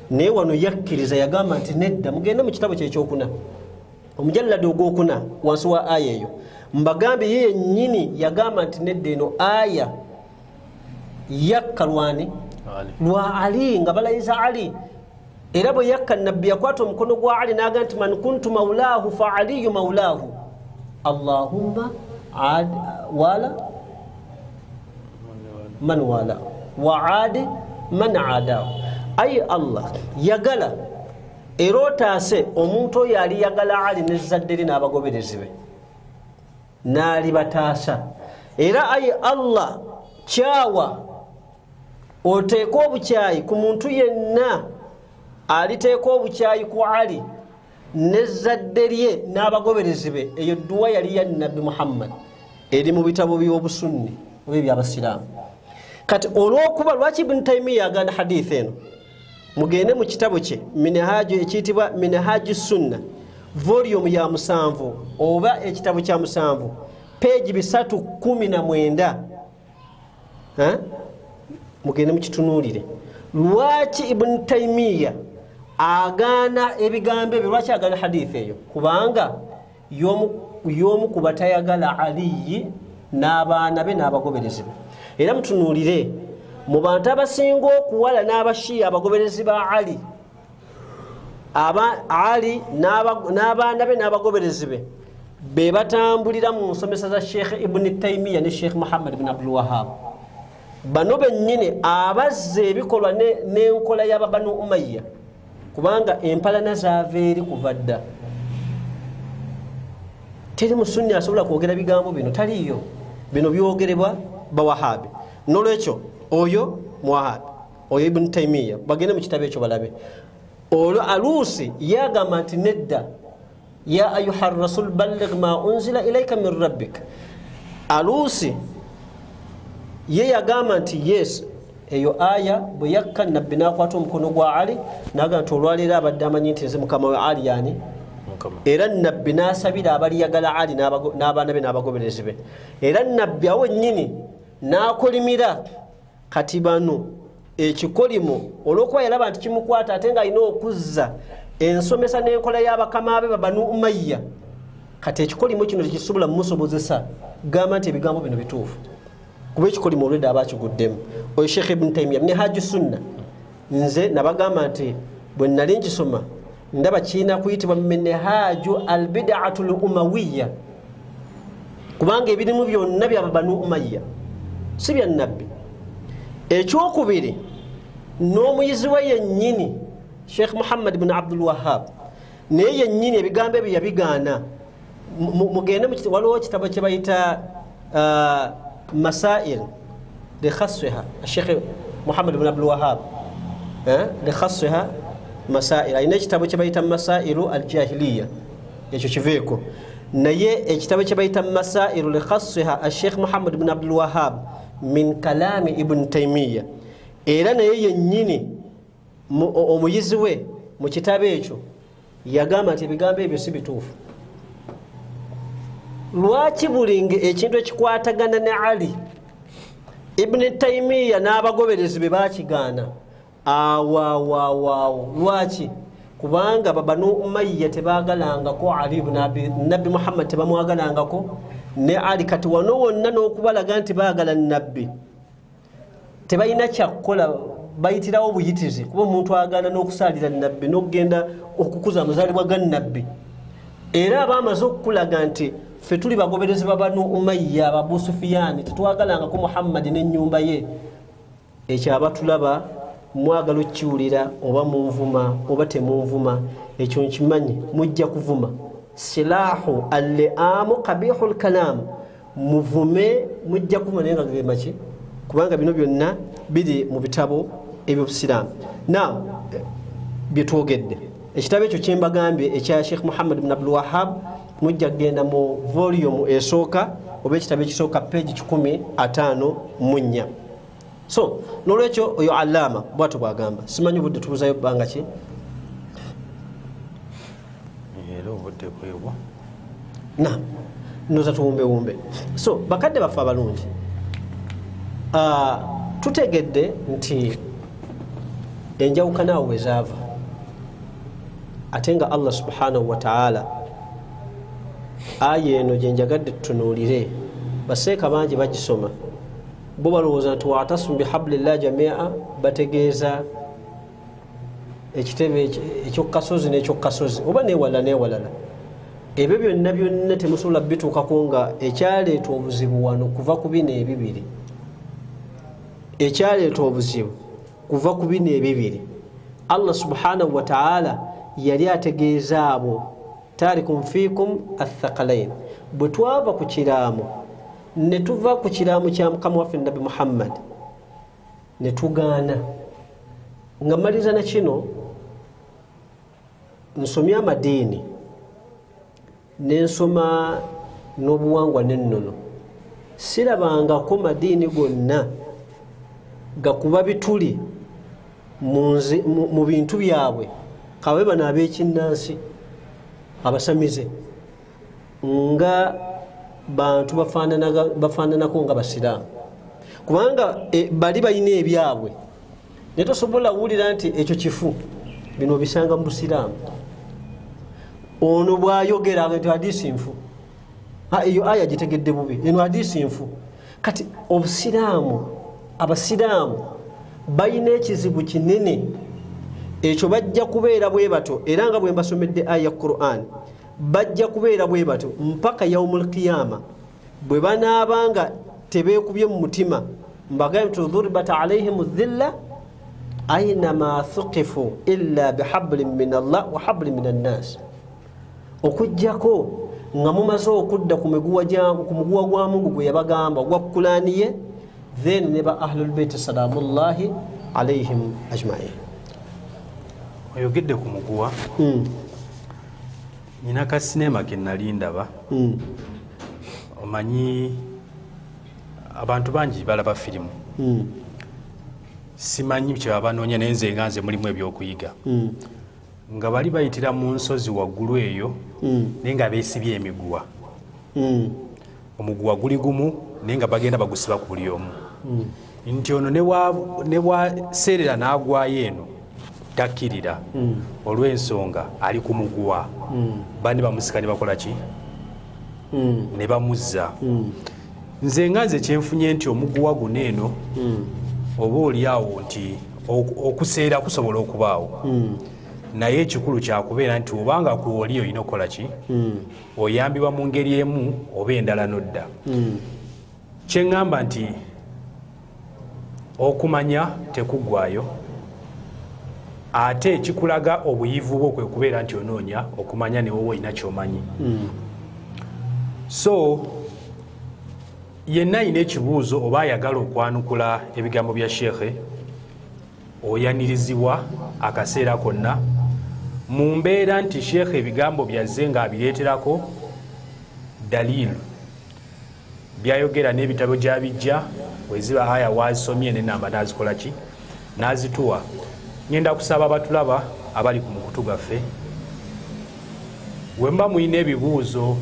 naye wano yakkiriza yagamba nti nedda, mugende mu kitabo kye ekyokuna omujalladi ogwokuna wansi wa aya eyo, mbagambye ye yennyini yagamba nti nedda, eno aya yakka lwani lwa Ali, nga balayiza Ali. Era bwe yakka nabbi yakwata omukono gwa Ali n'agamba nti man kuntu maulahu fa aliyu maulahu Allahumma wala man wala wa adi man adahu. Ayi Allah yagala era otaase omuntu oyo ali yagala Ali n'ezzadde lye n'abagoberezi be n'alibataasa. Era ayi Allah kyawa oteeka obukyayi ku muntu yenna aliteeka obukyayi ku Ali n'ezzadde lye n'abagoberezi be. Eyo dduwa yali ya Nabbi Muhammad, eri mu bitabo by'obusunni oba eby'abasiraamu. Kati olw'okuba lwaki Ibn Taymiyyah agaana hadithi eno, mugende mu kitabo kye Minhaju ekiyitibwa Minhaju Sunna volume ya 7 oba ekitabo kya 7 peji 319, mugende mukitunuulire lwaki Ibn Taymiyyah agaana ebigambo ebyo, lwaki agaana hadithi eyo, kubanga y'omu ku batayagala Ali n'abaana be n'abagoberezi be. Era mutunuulire mu bantu abasinga okuwala n'abashiya abagoberezi ba Ali, Ali n'abaana be n'abagoberezi be be batambulira mu nsomesa za Sheikh Ibn Taymiyyah ne Sheikh Muhammad ibn Abdul Wahhab. Bano bennyini abazza ebikolwa n'enkola y'Ababanu Umayya, kubanga empalana zaava eri kuva dda. Teri musunni asobola kwogera bigambo bino, taliyo. Bino byogerebwa bawahabi. Nolwekyo oyo muwahabi, oyo Ibn Taymiya, bagende mu kitabo ekyo balabe. Olwo Alusi yagamba nti nedda, ya ayuha rasul balligh ma unzila ilayka min rabbik. Alusi ye yagamba nti yes, eyo aya bwe yakka nabbi n'akwata omukono gwa Ali n'agamba nti olwaleero abadde amanyi nti nze mukama we Ali yani. Era nabbi n'asabira abaliyagala Ali n'abaana be n'abagoberezi be. Era nabbi awo nnyini n'akolimira kati bano ekikolimo olw'okuba yalaba nti kimukwata ate ng'alina okuzza ensomesa n'enkola y'abakama be Banu Umayya. Kati ekikolimo kino tekisobola mumusobozesa gamba nti ebigambo bino bituufu, kuba ekikolimo olwedda aba akiguddemu. Oyo Sheikh Ibn Taymiya ne Haji Sunna, nze nabagamba nti bwe nali nkisoma ndaba kirina kuyitibwa minhaju albid'atu al-umawiyya, kubanga ebirimu byonna bya Banu Umayya, si bya nabbi. Ekyokubiri, n'omuyizi we yennyini Sheikh Muhammad ibn Abdul Wahhab naye yennyini ebigambo ebyo yabigaana. Mugende waliwo ekitabo kye bayita Masail likhaswiha, Sheikh Muhammad ibn Abdul Wahhab likhaswiha Masail, alina ekitabo kye bayita Masailu al-Jahiliya, ekyo kiveeko. Naye ekitabo kye bayita Masailu likhaswiha Sheikh Muhammad ibn Abdul Wahhab min kalami Ibn Taymiya, era naye yennyini omuyizi we mu kitabo ekyo yagamba nti ebigambo ebyo si bituufu. Lwaki buli ekintu ekikwatagana ne Ali, Ibn Taymiya n'abagoberezi be bakigaana? Awawawaawo. Lwaki? Kubanga Banu Umayya tebaagalangako Ali ibn Abi, Nabbi Muhammad tebamwagalangako ne Ali. Kati wano wonna n'okubalaga nti baagala nabbi tebalina kyakukola, bayitirawo buyitizi, kuba omuntu agaana n'okusaalira nabbi n'okugenda okukuza amazaalibwa ga nabbi. Era aba amaze okukulaga nti ffe tuli bagoberezi ba Banu Umayya, Abu Sufiyani, tetwagalangako Muhammad n'ennyumba ye. Ekyo abatulaba mwagala okukiwulira, oba munvuma oba temunvuma, ekyo nkimanyi mujja kuvuma. Silahu al-li'amu qabihu al-kalam, muvume mujja kuvuma, naye nga gamba ki? Kubanga bino byonna biri mu bitabo eby'obusiraamu. Now bye twogedde, ekitabo ekyo kye mbagambye ekya Sheikh Muhammad ibn Abdul Wahhab, mujja kugenda mu volume esooka oba ekitabo ekisooka page 154. So nolwekyo oyo Allama bwatyo bwagamba. Simanyi obudde tubuzayo bbanga ki? Era obudde bwebwo na noza tuwumbewumbe. So bakadde baffe abalungi, tutegedde nti enjawukana awo wezaava, ate nga Allah subhanahu wa ta'ala aya eno gye njagadde tutunuulire, baseeka bangi bagisoma bo balowooza nti wa'tasimu bihablillah jamia, bategeeza ekitebe ekyokukasozi n'ekyokukasozi oba newalala newalala. Ebyo byonna byonna temusobola bituukako nga ekyaleeta obuzibu wano kuva ku bino ebibiri. Ekyaleeta obuzibu kuva ku bino ebibiri. Allah subhanahu wa ta'ala yali ategeeza abo tarikum fiikum athaqalain. Bwe twava ku kiraamo ne tuva ku kiraamo kya mukama waffe Nabbi Muhammad ne tugaana. Nga mmaliriza na kino, nsomye amadiini ne nsoma n'obuwangwa n'ennono, sirabangako madiini gonna gakuba bituli mu bintu byabwe, kabe bano ab'ekinnansi abasamize nga bantu bafaananako nga basiraamu, kubanga bali balina ebyabwe. Naye tosobola kuwulira nti ekyo kifu, bino obisanga mu busiraamu. Ono bw'ayogera nti hadisi nfu, eyo aya gitegedde bubi, eno hadisi nfu. Kati obusiraamu, abasiraamu balina ekizibu kinene ekyo, bajja kubeera bwe bato, era nga bwe mbasomedde aya ya Qur'an, bajja kubeera bwe bato mpaka yaumul qiyama, bwe banaabanga tebeekubye mu mutima. Mbagambye nti dhuribat alaihim dhilla ainama thuqifu illa bihablin min Allah wa hablin min annas, okuggyako Nga mumaze okudda ku muguwa gwa Mungu gwe yabagamba ogwa Kulaani ye, then ne ba ahlul bait salamullahi alaihim ajmain. Oyogedde ku muguwa. Nina ka sinema ke nali ndaba. Omanyi abantu bangi balaba firimu. Simanyi kye babanoonya, naye nze nga nze mulimu ebyokuyiga. Nga bali bayitira mu nsozi waggulu eyo, naye nga beesibye emiguwa. Omuguwa guli gumu, naye nga bagenda bagusiba ku buli omu. Nti ono ne bwaseerera n'agwayo eno takkirira olw'ensonga ali ku muguwa. Bandi bamusika ne bakola ki? Ne bamuzza. Nze nga nze kyenfunye nti omuguwa guno eno oba oli awo nti okuseera kusobola okubaawo. Naye ekikulu kyakubeera nti obanga ku oli olina okukola ki? Oyambibwa mu ngeri emu oba endala n'odda. Kye ŋŋamba nti okumanya tekuggwayo, ate ekikulaga obuyivu bwo kwe kubeera nti onoonya okumanya ne wowe olina ky'omanyi. So yenna alina ekibuuzo oba ayagala okwanukula ebigambo bya sheekhe, oyanirizibwa akaseera konna mu mbeera nti sheekhe ebigambo byazze ng'abireeterako daliilu byayogera n'ebitabo gy'abijja, weziba aya waasomye n'ennamba n'azikola ki, n'azituwa. Ngenda kusaba abatulaba abali ku mukutu gwaffe, we muba mulina ebibuuzo,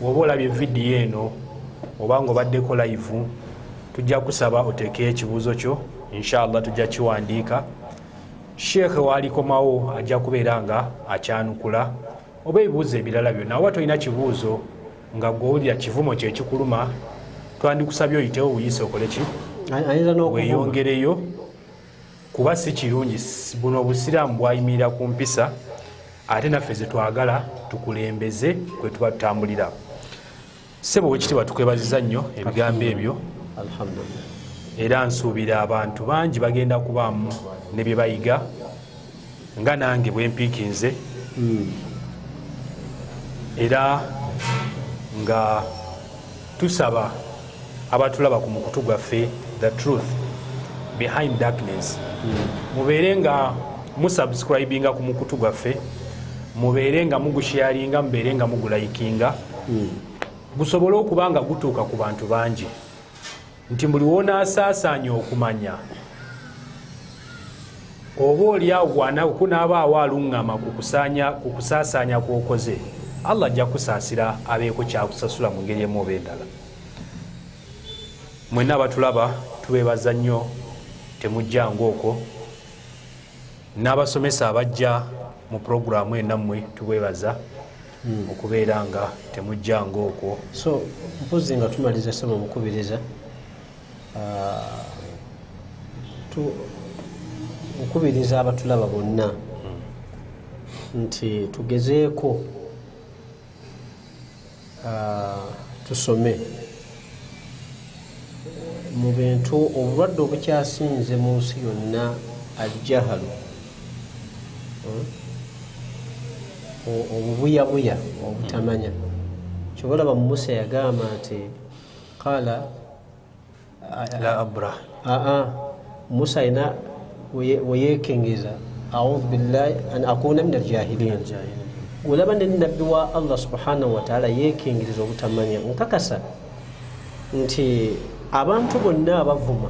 oba olabye vidiyo eno oba ng'obaddeko live, tujja kusaba oteekeyo ekibuuzo kyo, inshallah tujja kiwandiika. Sheekhe waalikomawo ajja kubeera nga akyanukula oba ebibuuzo ebirala byonna. Oba tolina kibuuzo nga gw'owulira kivumo kye kikuluma, twandikusabye oyitewo buyise okole ki, weeyongereyo, kuba si kirungi. Buno obusiraamu bwayimirira ku mpisa, ate naffe ze twagala tukulembeze kwe tuba tutambulira. Ssebo wekitiibwa, tukwebaziza nnyo ebigambo ebyo. Alhamdulillah. Era nsuubira abantu bangi bagenda kubaamu ne bye bayiga nga nange bwe mpiikinze. Era nga tusaba abatulaba ku mukutu gwaffe The Truth Behind Darkness, mubeere nga musubscribinga ku mukutu gwaffe, mubeere nga mugusharinga, mubeere nga mugulayikinga, gusobole okuba nga gutuuka ku bantu bangi, nti buli wonaasaasaanya okumanya oba oli awo kunaabaawo aluŋŋama ku kusaasaanya kw'okoze, Allah ajja kusaasira abeeko kyakusasula mu ngeri emu oba endala. Mwenna abatulaba tubeebaza nnyo, temujjanga okwo. N'abasomesa abajja mu puroguraamu enammwe tubeebaza okubeera nga temujjanga okwo. So mpozi nga tumaliza, ssebo mukubiriza, nkubiriza abatulaba bonna nti tugezeeko tusome mu bintu. Obulwadde obukyasinze mu nsi yonna aljahalu, obubuyabuya, obutamanya. Kyobalaba mu Musa yagamba nti qala la abrah. Musa ayina weyekengeza, audhu billahi an akuna min aljahilin. Olaba ne nabbi wa Allah subhanahu wataala yeekengereza obutamanya. Nkakasa nti abantu bonna abavuma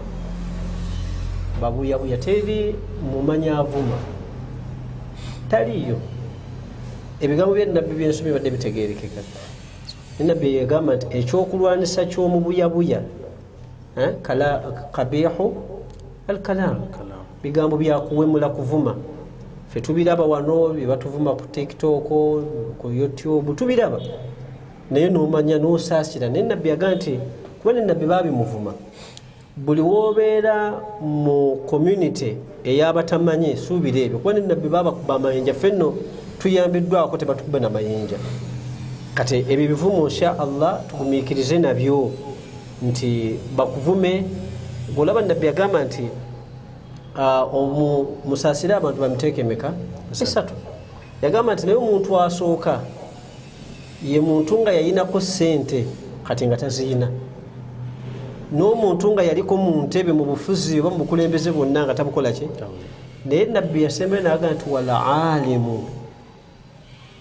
babuyabuya, teri mumanya avuma, taliyo. Ebigambo bya nabbi byensomye badde bitegeerekeka. Nabbi yagamba nti ekyokulwanisa ky'omubuyabuya kabihu alkalam, bigambo byakuwemula, kuvuma. Ffe tubiraba wano byebatuvuma ku TikTok, ku YouTube, tubiraba, naye nomanya nosaasira. Naye nabbi yagaa nti kuba nenabbi babimuvuma, buli wobeera mu community ey'abatamanyi suubira ebyo, kuba nenabbi babakuba amayinja. Ffe nno tuyambiddwako, tebatukuba namayinja. Kati ebyo bivumo insha Allah tugumiikirize nabyo nti bakuvume. Olaba nabbi yagamba nti musaasire abantu bamiteeka emeka? 3. Yagamba nti naye omuntu asooka Ye muntu nga yayinako ssente kati nga taziyina, n'omuntu nga yaliko mu ntebe mu bufuzi oba mu bukulembeze bwonna nga tabukola ki. Naye nabbi yasembayo n'agamba nti wal alimu,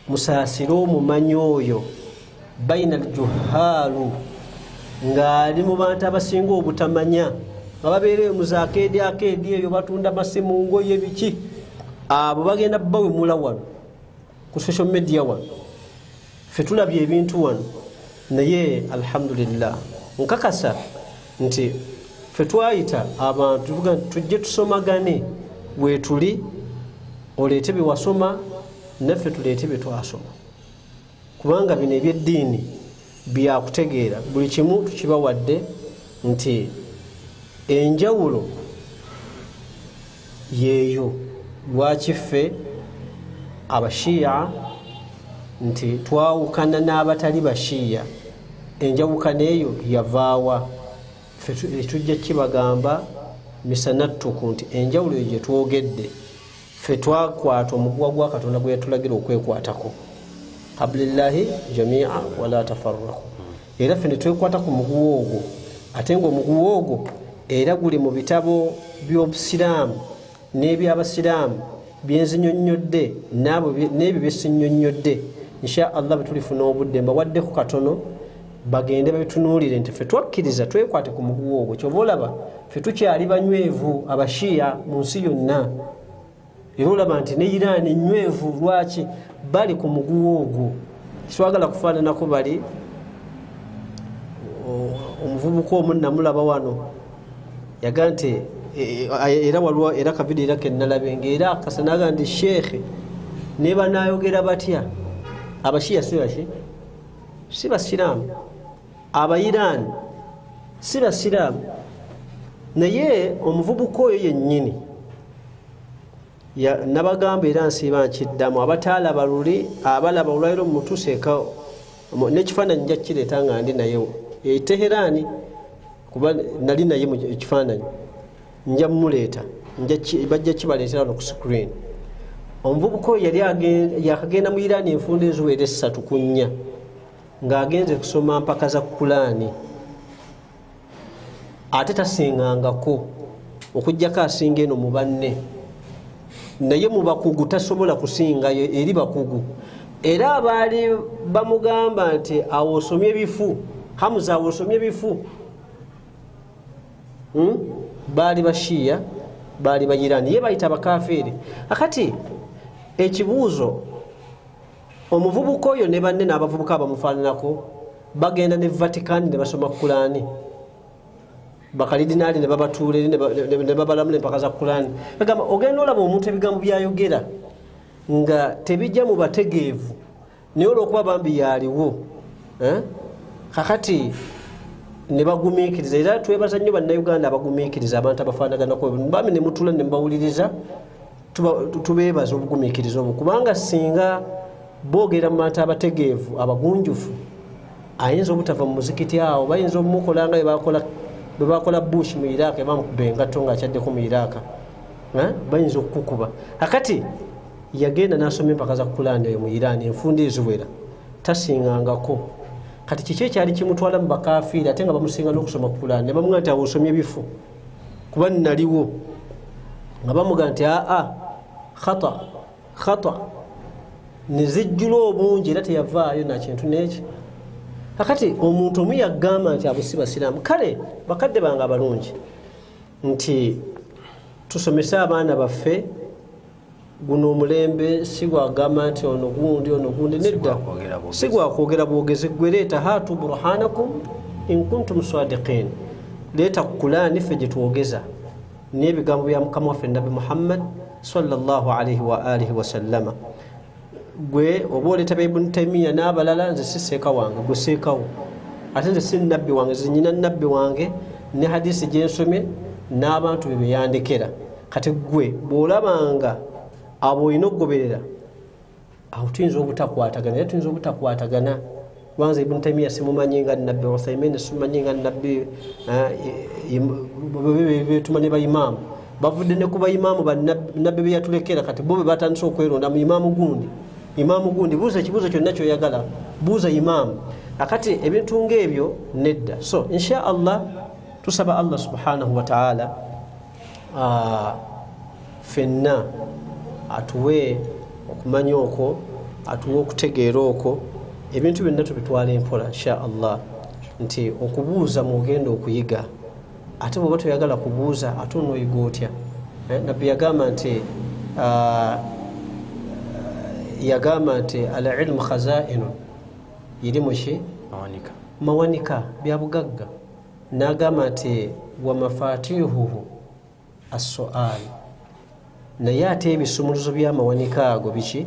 musaasire omumanyi oyo, baina aljuhaalu, ng'ali mu bantu abasinga obutamanya, nga babeereyo mu zaakeedi akeedi eyo batunda masimu ngoye biki, abo bagenda bawemula wano ku social media wano. Ffe tulabye ebintu wano, naye alhamdulillah nkakasa nti ffe twayita abantu tuvuga nti tujje tusomagane weetuli, oleete bye wasoma naffe tuleete bye twasoma, kubanga bino ebyeddiini byakutegeera. Buli kimu tukibawadde nti enjawulo yeeyo lwaki ffe abashiya nti twawukana n'abatali bashiya. Enjawukana eyo yavaawa? Ffe tujja kibagamba misanattuku nti enjawulo eyo gye twogedde, ffe twakwata omuguwa gwa Katonda gwe yatulagira okwekwatako, hablillahi jamia wala tafarraku. Era ffe ne twekwata ku muguwa ogwo, ate ng'omuguwa ogwo era guli mu bitabo by'obusiraamu n'ebyabasiraamu byenzinyonnyodde n'ebyo byesinnyonnyodde. Insha Allah bwe tulifuna obudde mbawaddeko katono bagende babitunuulire nti ffe twakkiriza twekwate ku muguwa ogwo. Kyova olaba ffe tukyali banywevu abashiya mu nsi yonna, era olaba nti ne Iran nywevu. Lwaki? Bali ku muguwa ogwo. Kitwagala kufaananako bali omuvubuka omu namulaba wano yaga nti era waliwo era kavidiyo era kennalabe ng'era akasa naga nti sheekhe ne banaayogera batya abashiya si baki, si basiraamu, abairaani si basiraamu. Naye omuvubuka oyo yennyini nabagamba era nsiiba nkiddamu, abataalaba luli abalaba olwaliro mutuseeka n'ekifaananyi nja kukireeta nga ndi naye e Teheraani, kuba nali naye mu ekifaananyi nja mmuleeta, bajja kibaleetera wano ku screen. Omuvubuka oyo yali yakagenda mu Iraani enfunda eziwera 3 ku 4 ng'agenze kusoma mpaka za Kulaani, ate tasingangako okuggyako asinga eno mu banne, naye mu bakugu tasobola kusingayo eri bakugu. Era abaali bamugamba nti awo osomye bifu, Hamuza awo osomye bifu, baali bashiya, baali bayirani, ye bayita abakafiiri. Akati ekibuuzo, omuvubuka oyo ne banne n'abavubuka abamufaananako bagenda ne Vatican ne basoma Kulaani, bakalidinaali ne babatuula eri ne babalamula empaka za Kulaani. Bagamba ogenda olaba omuntu ebigambo byayogera nga tebijja mu bategeevu, naye olw'okuba bambi yaliwo kakati ne bagumiikiriza. Era twebaza nnyo bannayuganda abagumiikiriza abantu abafaanaganako, bambi ne mutuula ne mubawuliriza, tubeebaza obugumiikiriza obwo, kubanga singa boogera mu bantu abategeevu abagunjufu ayinza obutava mu muzikiti awo, bayinza obumukola nga bwe bakola Bush mu Iraq, bamukuba engatto ng'akyaddeko mu Iraq, bayinza okukukuba. Akati yagenda n'asoma empaka za Kulaani eyo mu Iran enfunda eziwera, tasingangako. Kati kiki ekyali kimutwala mu bakafiiri ate nga bamusinga n'okusoma Kulaani? Ne bamugamba nti awo osomye bifu, kuba naliwo. Nga bamugamba nti aa khata khata, ne zijjula obungi era teyavaayo na kintu n'eki. Kakati omuntu omu yagamba nti abo si basiraamu. Kale bakadde bange abalungi nti tusomese abaana baffe guno omulembe si gwagamba nti ono gundi ono gundi, nedda, si gwakwogera bwogezi. Gwe leeta hatu burhanakum in kuntum sadiqin, leeta Kulaani ffe gye twogeza n'ebigambo bya Mukama waffe Nabbi Muhammad sallallahu alaihi wa alihi wasallama. Gwe oba oleeta ba Ibn Taymiya n'abalala, nze si seeka wange, gwe seekawo, ate nze si nabbi wange, nze nyina nabbi wange ne hadisi gye nsomye n'abantu be beyandekera. Kati gwe bw'olabanga abo olina okugoberera, awo tuyinza obutakwatagana, era tuyinza obutakwatagana. Kubanga Ibn Taymiya simumanyi nga nabbi, Uthaymin simumanyi nga nabbi, betuma ne bayimaamu bavudde ne ku bayimaamu bannabbi be yatulekera. Kati bo be batandise okweronda mu imaamu gundi, Imaamu gundi, buuza ekibuuzo kyonna kyoyagala, buuza imaamu. Akati ebintu ng'ebyo nedda. So insha Allah tusaba Allah subhanahu wa ta'ala fenna atuwe okumanya okwo, atuwe okutegeera okwo, ebintu byonna tubitwala empola insha Allah, nti okubuuza mugenda okuyiga. Ate bw'oba toyagala kubuuza ate onooyiga otya? Nabbi yagamba nti al-ilmu khazainu, iri muki mawanika, bya bugagga. N'agamba nti wa mafatihuhu as-su'al, naye ate ebisumuluzo by'amawanika ago biki?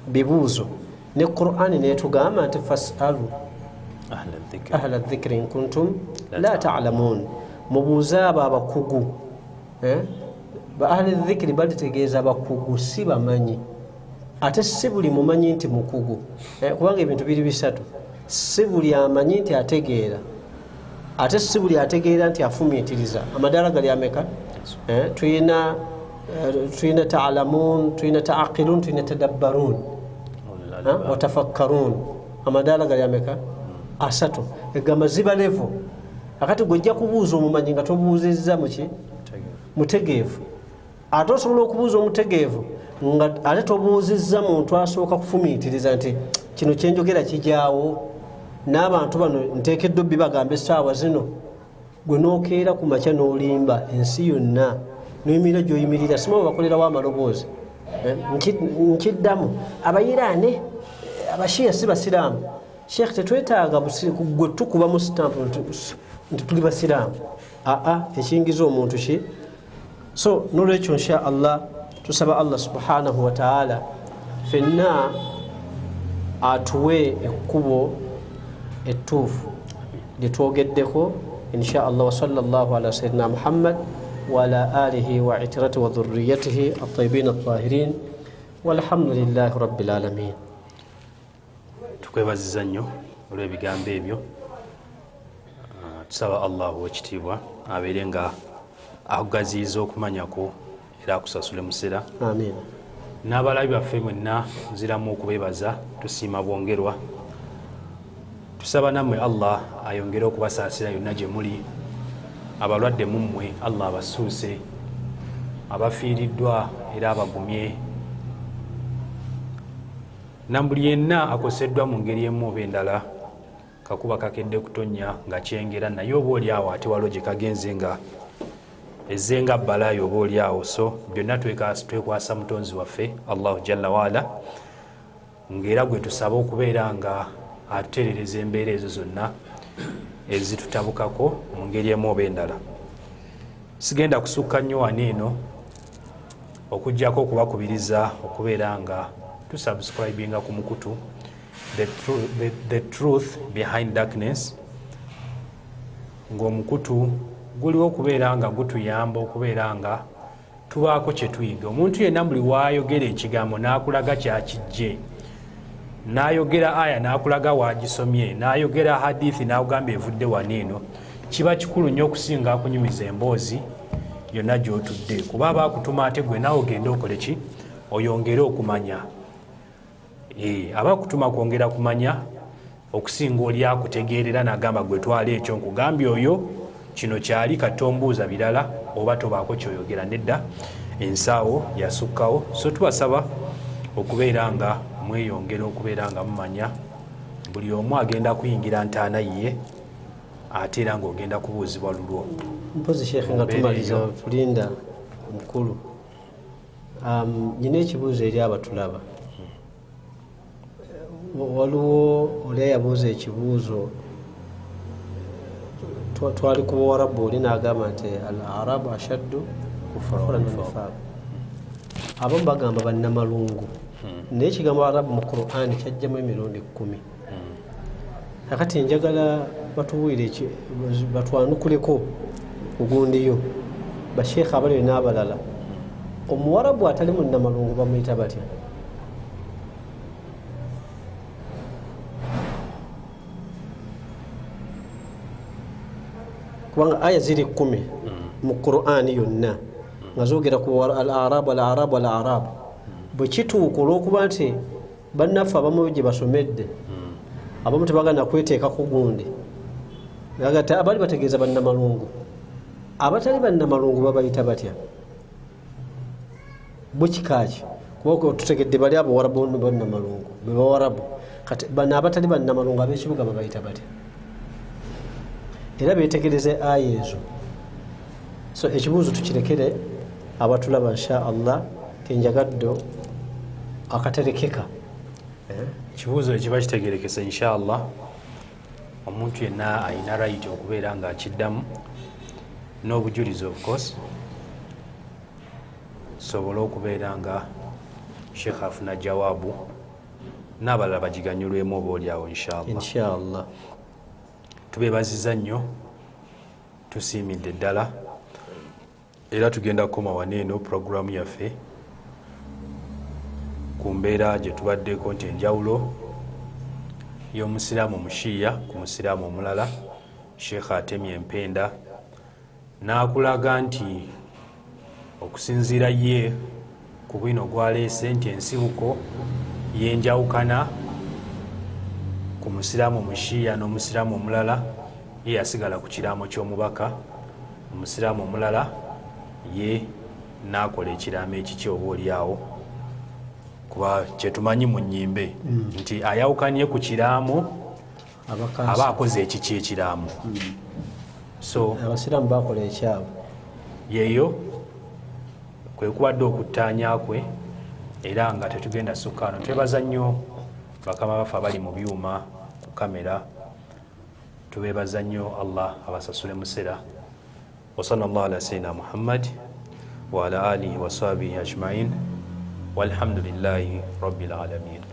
Bibuuzo. Ne Qur'ani netugamba nti fas'alu ahla dhikri in kuntum la ta'lamun, mubuuze abo abakugu. Ba ahla dhikri balitegeeza abakugu, si bamanyi. Ate si buli mumanyi nti mukugu, kubanga ebintu biri bisatu. Si buli amanyi nti ategeera, ate si buli ategeera nti afumiitiriza. Amadaala gali ameka? Tuyina ta'lamun, tuyina ta'aqilun, tuyina tadabbarun watafakkarun. Amadaala gali ameka? Asatu. Egamba ziba levo. Akati gwe kubuuza omumanyi nga tobuuzizza muki? Mutegeevu. Ate osobola okubuuza omutegeevu nga ate tobuuzizza muntu asooka kufumiitiriza nti kino kyenjogera kijaawo, n'abantu bano nteekeddwa bibagamba essaawa zino. Gwe n'okeera ku makya n'olimba ensi yonna, n'oyimirira gy'oyimirira, simanyi bakolerawo amaloboozi. Nkiddamu, Abayiraane Abashiya si basiraamu. Sheikh, tetwetaaga gwe tukubamu sitampu nti tuli basiraamu. Aa, ekiyingiza omuntu ki? So nolwekyo insha Allah tusaba Allah subhanahu wa ta'ala fenna atuwe ekkubo ettuufu lyetwogeddeko insha Allah. Wa sallallahu ala sayyidina Muhammad wa ala alihi wa itrati wa dhurriyyatihi at-tayyibin at-tahirin walhamdulillahi rabbil alamin. Tukwebaziza nnyo olw'ebigambo ebyo. Tusaba Allah ow'ekitiibwa abeere nga akugaziyiza okumanyako era akusasule musera. Amin. N'abalabi baffe mwenna nziramu okubeebaza, tusiima bwongerwa. Tusaba nammwe Allah ayongere okubasaasira yonna gye muli. Abalwadde mummwe Allah abasuuse, abafiiriddwa era abagumye, na buli yenna akoseddwa mu ngeri emu oba endala. Kakuba kakedde kutonnya nga kyengera, naye oba oli awo ate waliwo gye kagenze nga ezzenga bbalaayo oba oli awo. So byonna twekwasa mutonzi waffe Allahu jalla waala, ng'era gwe tusaba okubeera nga atutereereza embeera ezo zonna ezitutabukako mu ngeri emu oba endala. Sigenda kusukka nnyo wano eno okuggyako okubakubiriza okubeera nga tusubscribinga ku mukutu The Truth Behind Darkness, ng'omukutu guliwo okubeera nga gutuyamba okubeera nga tubaako kye tuyiga. Omuntu yenna buli waayogera ekigambo n'akulaga kyakijje, n'ayogera aya n'akulaga waagisomye, n'ayogera hadithi n'akugamba evudde wano eno, kiba kikulu nnyo okusinga akunyumiza emboozi yonna gy'otudde, kuba aba akutuma ate gwe naawe ogende okole ki? Oyongere okumanya. Aba akutuma kwongera kumanya okusinga oli akutegeerera n'agamba gwe twala ekyo nkugambye oyo kino kyali, katombuuza birala oba tobaako kyoyogera. Nedda, ensaawo yasukkawo. So tubasaba okubeera nga mweyongera okubeera nga mumanya buli omu agenda kuyingira ntaana ye, ate era ng'ogenda kubuuzibwa lulwo. Mpozi Sheikh nga tumaliza tulinda omukulu, nyina ekibuuzo eri abatulaba. Waliwo oli eyabuuza ekibuuzo, twali ku Buwarabu, oli n'agamba nti al arabu ashaddu kufran nifaq. Abamu bagamba bannamalungu, naye ekigambo arabu mu Qur'ani kyajjamu emirundi 10. Kakati njagala batubuulire, batwanukuleko ogundiyo basheekha abali n'abalala. Omuwarabu atali munnamalungu bamuyita batya? Kubanga aya ziri 10 mu Qur'ani yonna nga zoogera ku al-arabu al-arabu al-arabu. Bwe kituuka olw'okuba nti Bannaffe abamu gye basomedde, abamu tebagana kweteekako gundi, abali bategeeza bannamalungu. Abatali bannamalungu babayita batya? Bo kikaaki? Kuba tutegedde bali abawarabu bannamalungu bebawarabu, kati bano abatali bannamalungu ab'ekibuga babayita batya? Era betegereze aya ezo. So ekibuuzo tukirekere abatulaba insha Allah, kenjagadde akaterekeka. Ekibuuzo ekiba kitegerekese insha Allah, omuntu yenna alina right okubeera nga akiddamu n'obujulizi of course, sobole okubeera nga Sheikh afuna jawabu n'abalala bagiganyulwemu oba oliawo insha Allah. Insha Allah. Tubeebaziza nnyo, tusiimidde ddala, era tugenda kukoma wano eno puroguramu yaffe ku mbeera gye tubaddeko nti enjawulo y'omusiraamu omushiya ku musiraamu omulala. Sheikh atemye empenda n'akulaga nti okusinziira ye ku bwino gwaleese nti ensibuko y'enjawukana ku musiraamu omushiya n'omusiraamu omulala, ye yasigala ku kiraamo ky'omubaka, omusiraamu omulala ye n'akola ekiraamo ekiki oba oliawo, kuba kyetumanyi mu nnyimbe nti ayawukanye ku kiraamo aba akoze ekiki ekiraamo. So abasiraamu bakola ekyabwe, yeeyo kwe kubadde okuttaanya kwe, era nga tetugenda sukkaano. Twebaza nnyo bakama baffe abali mu byuma ku kamera, tubeebaza nnyo, Allah abasasule musera. Wa sallallahu ala sayyidina Muhammad wa ala alihi wa sahbihi ajma'in, walhamdulillahi rabbil alamin.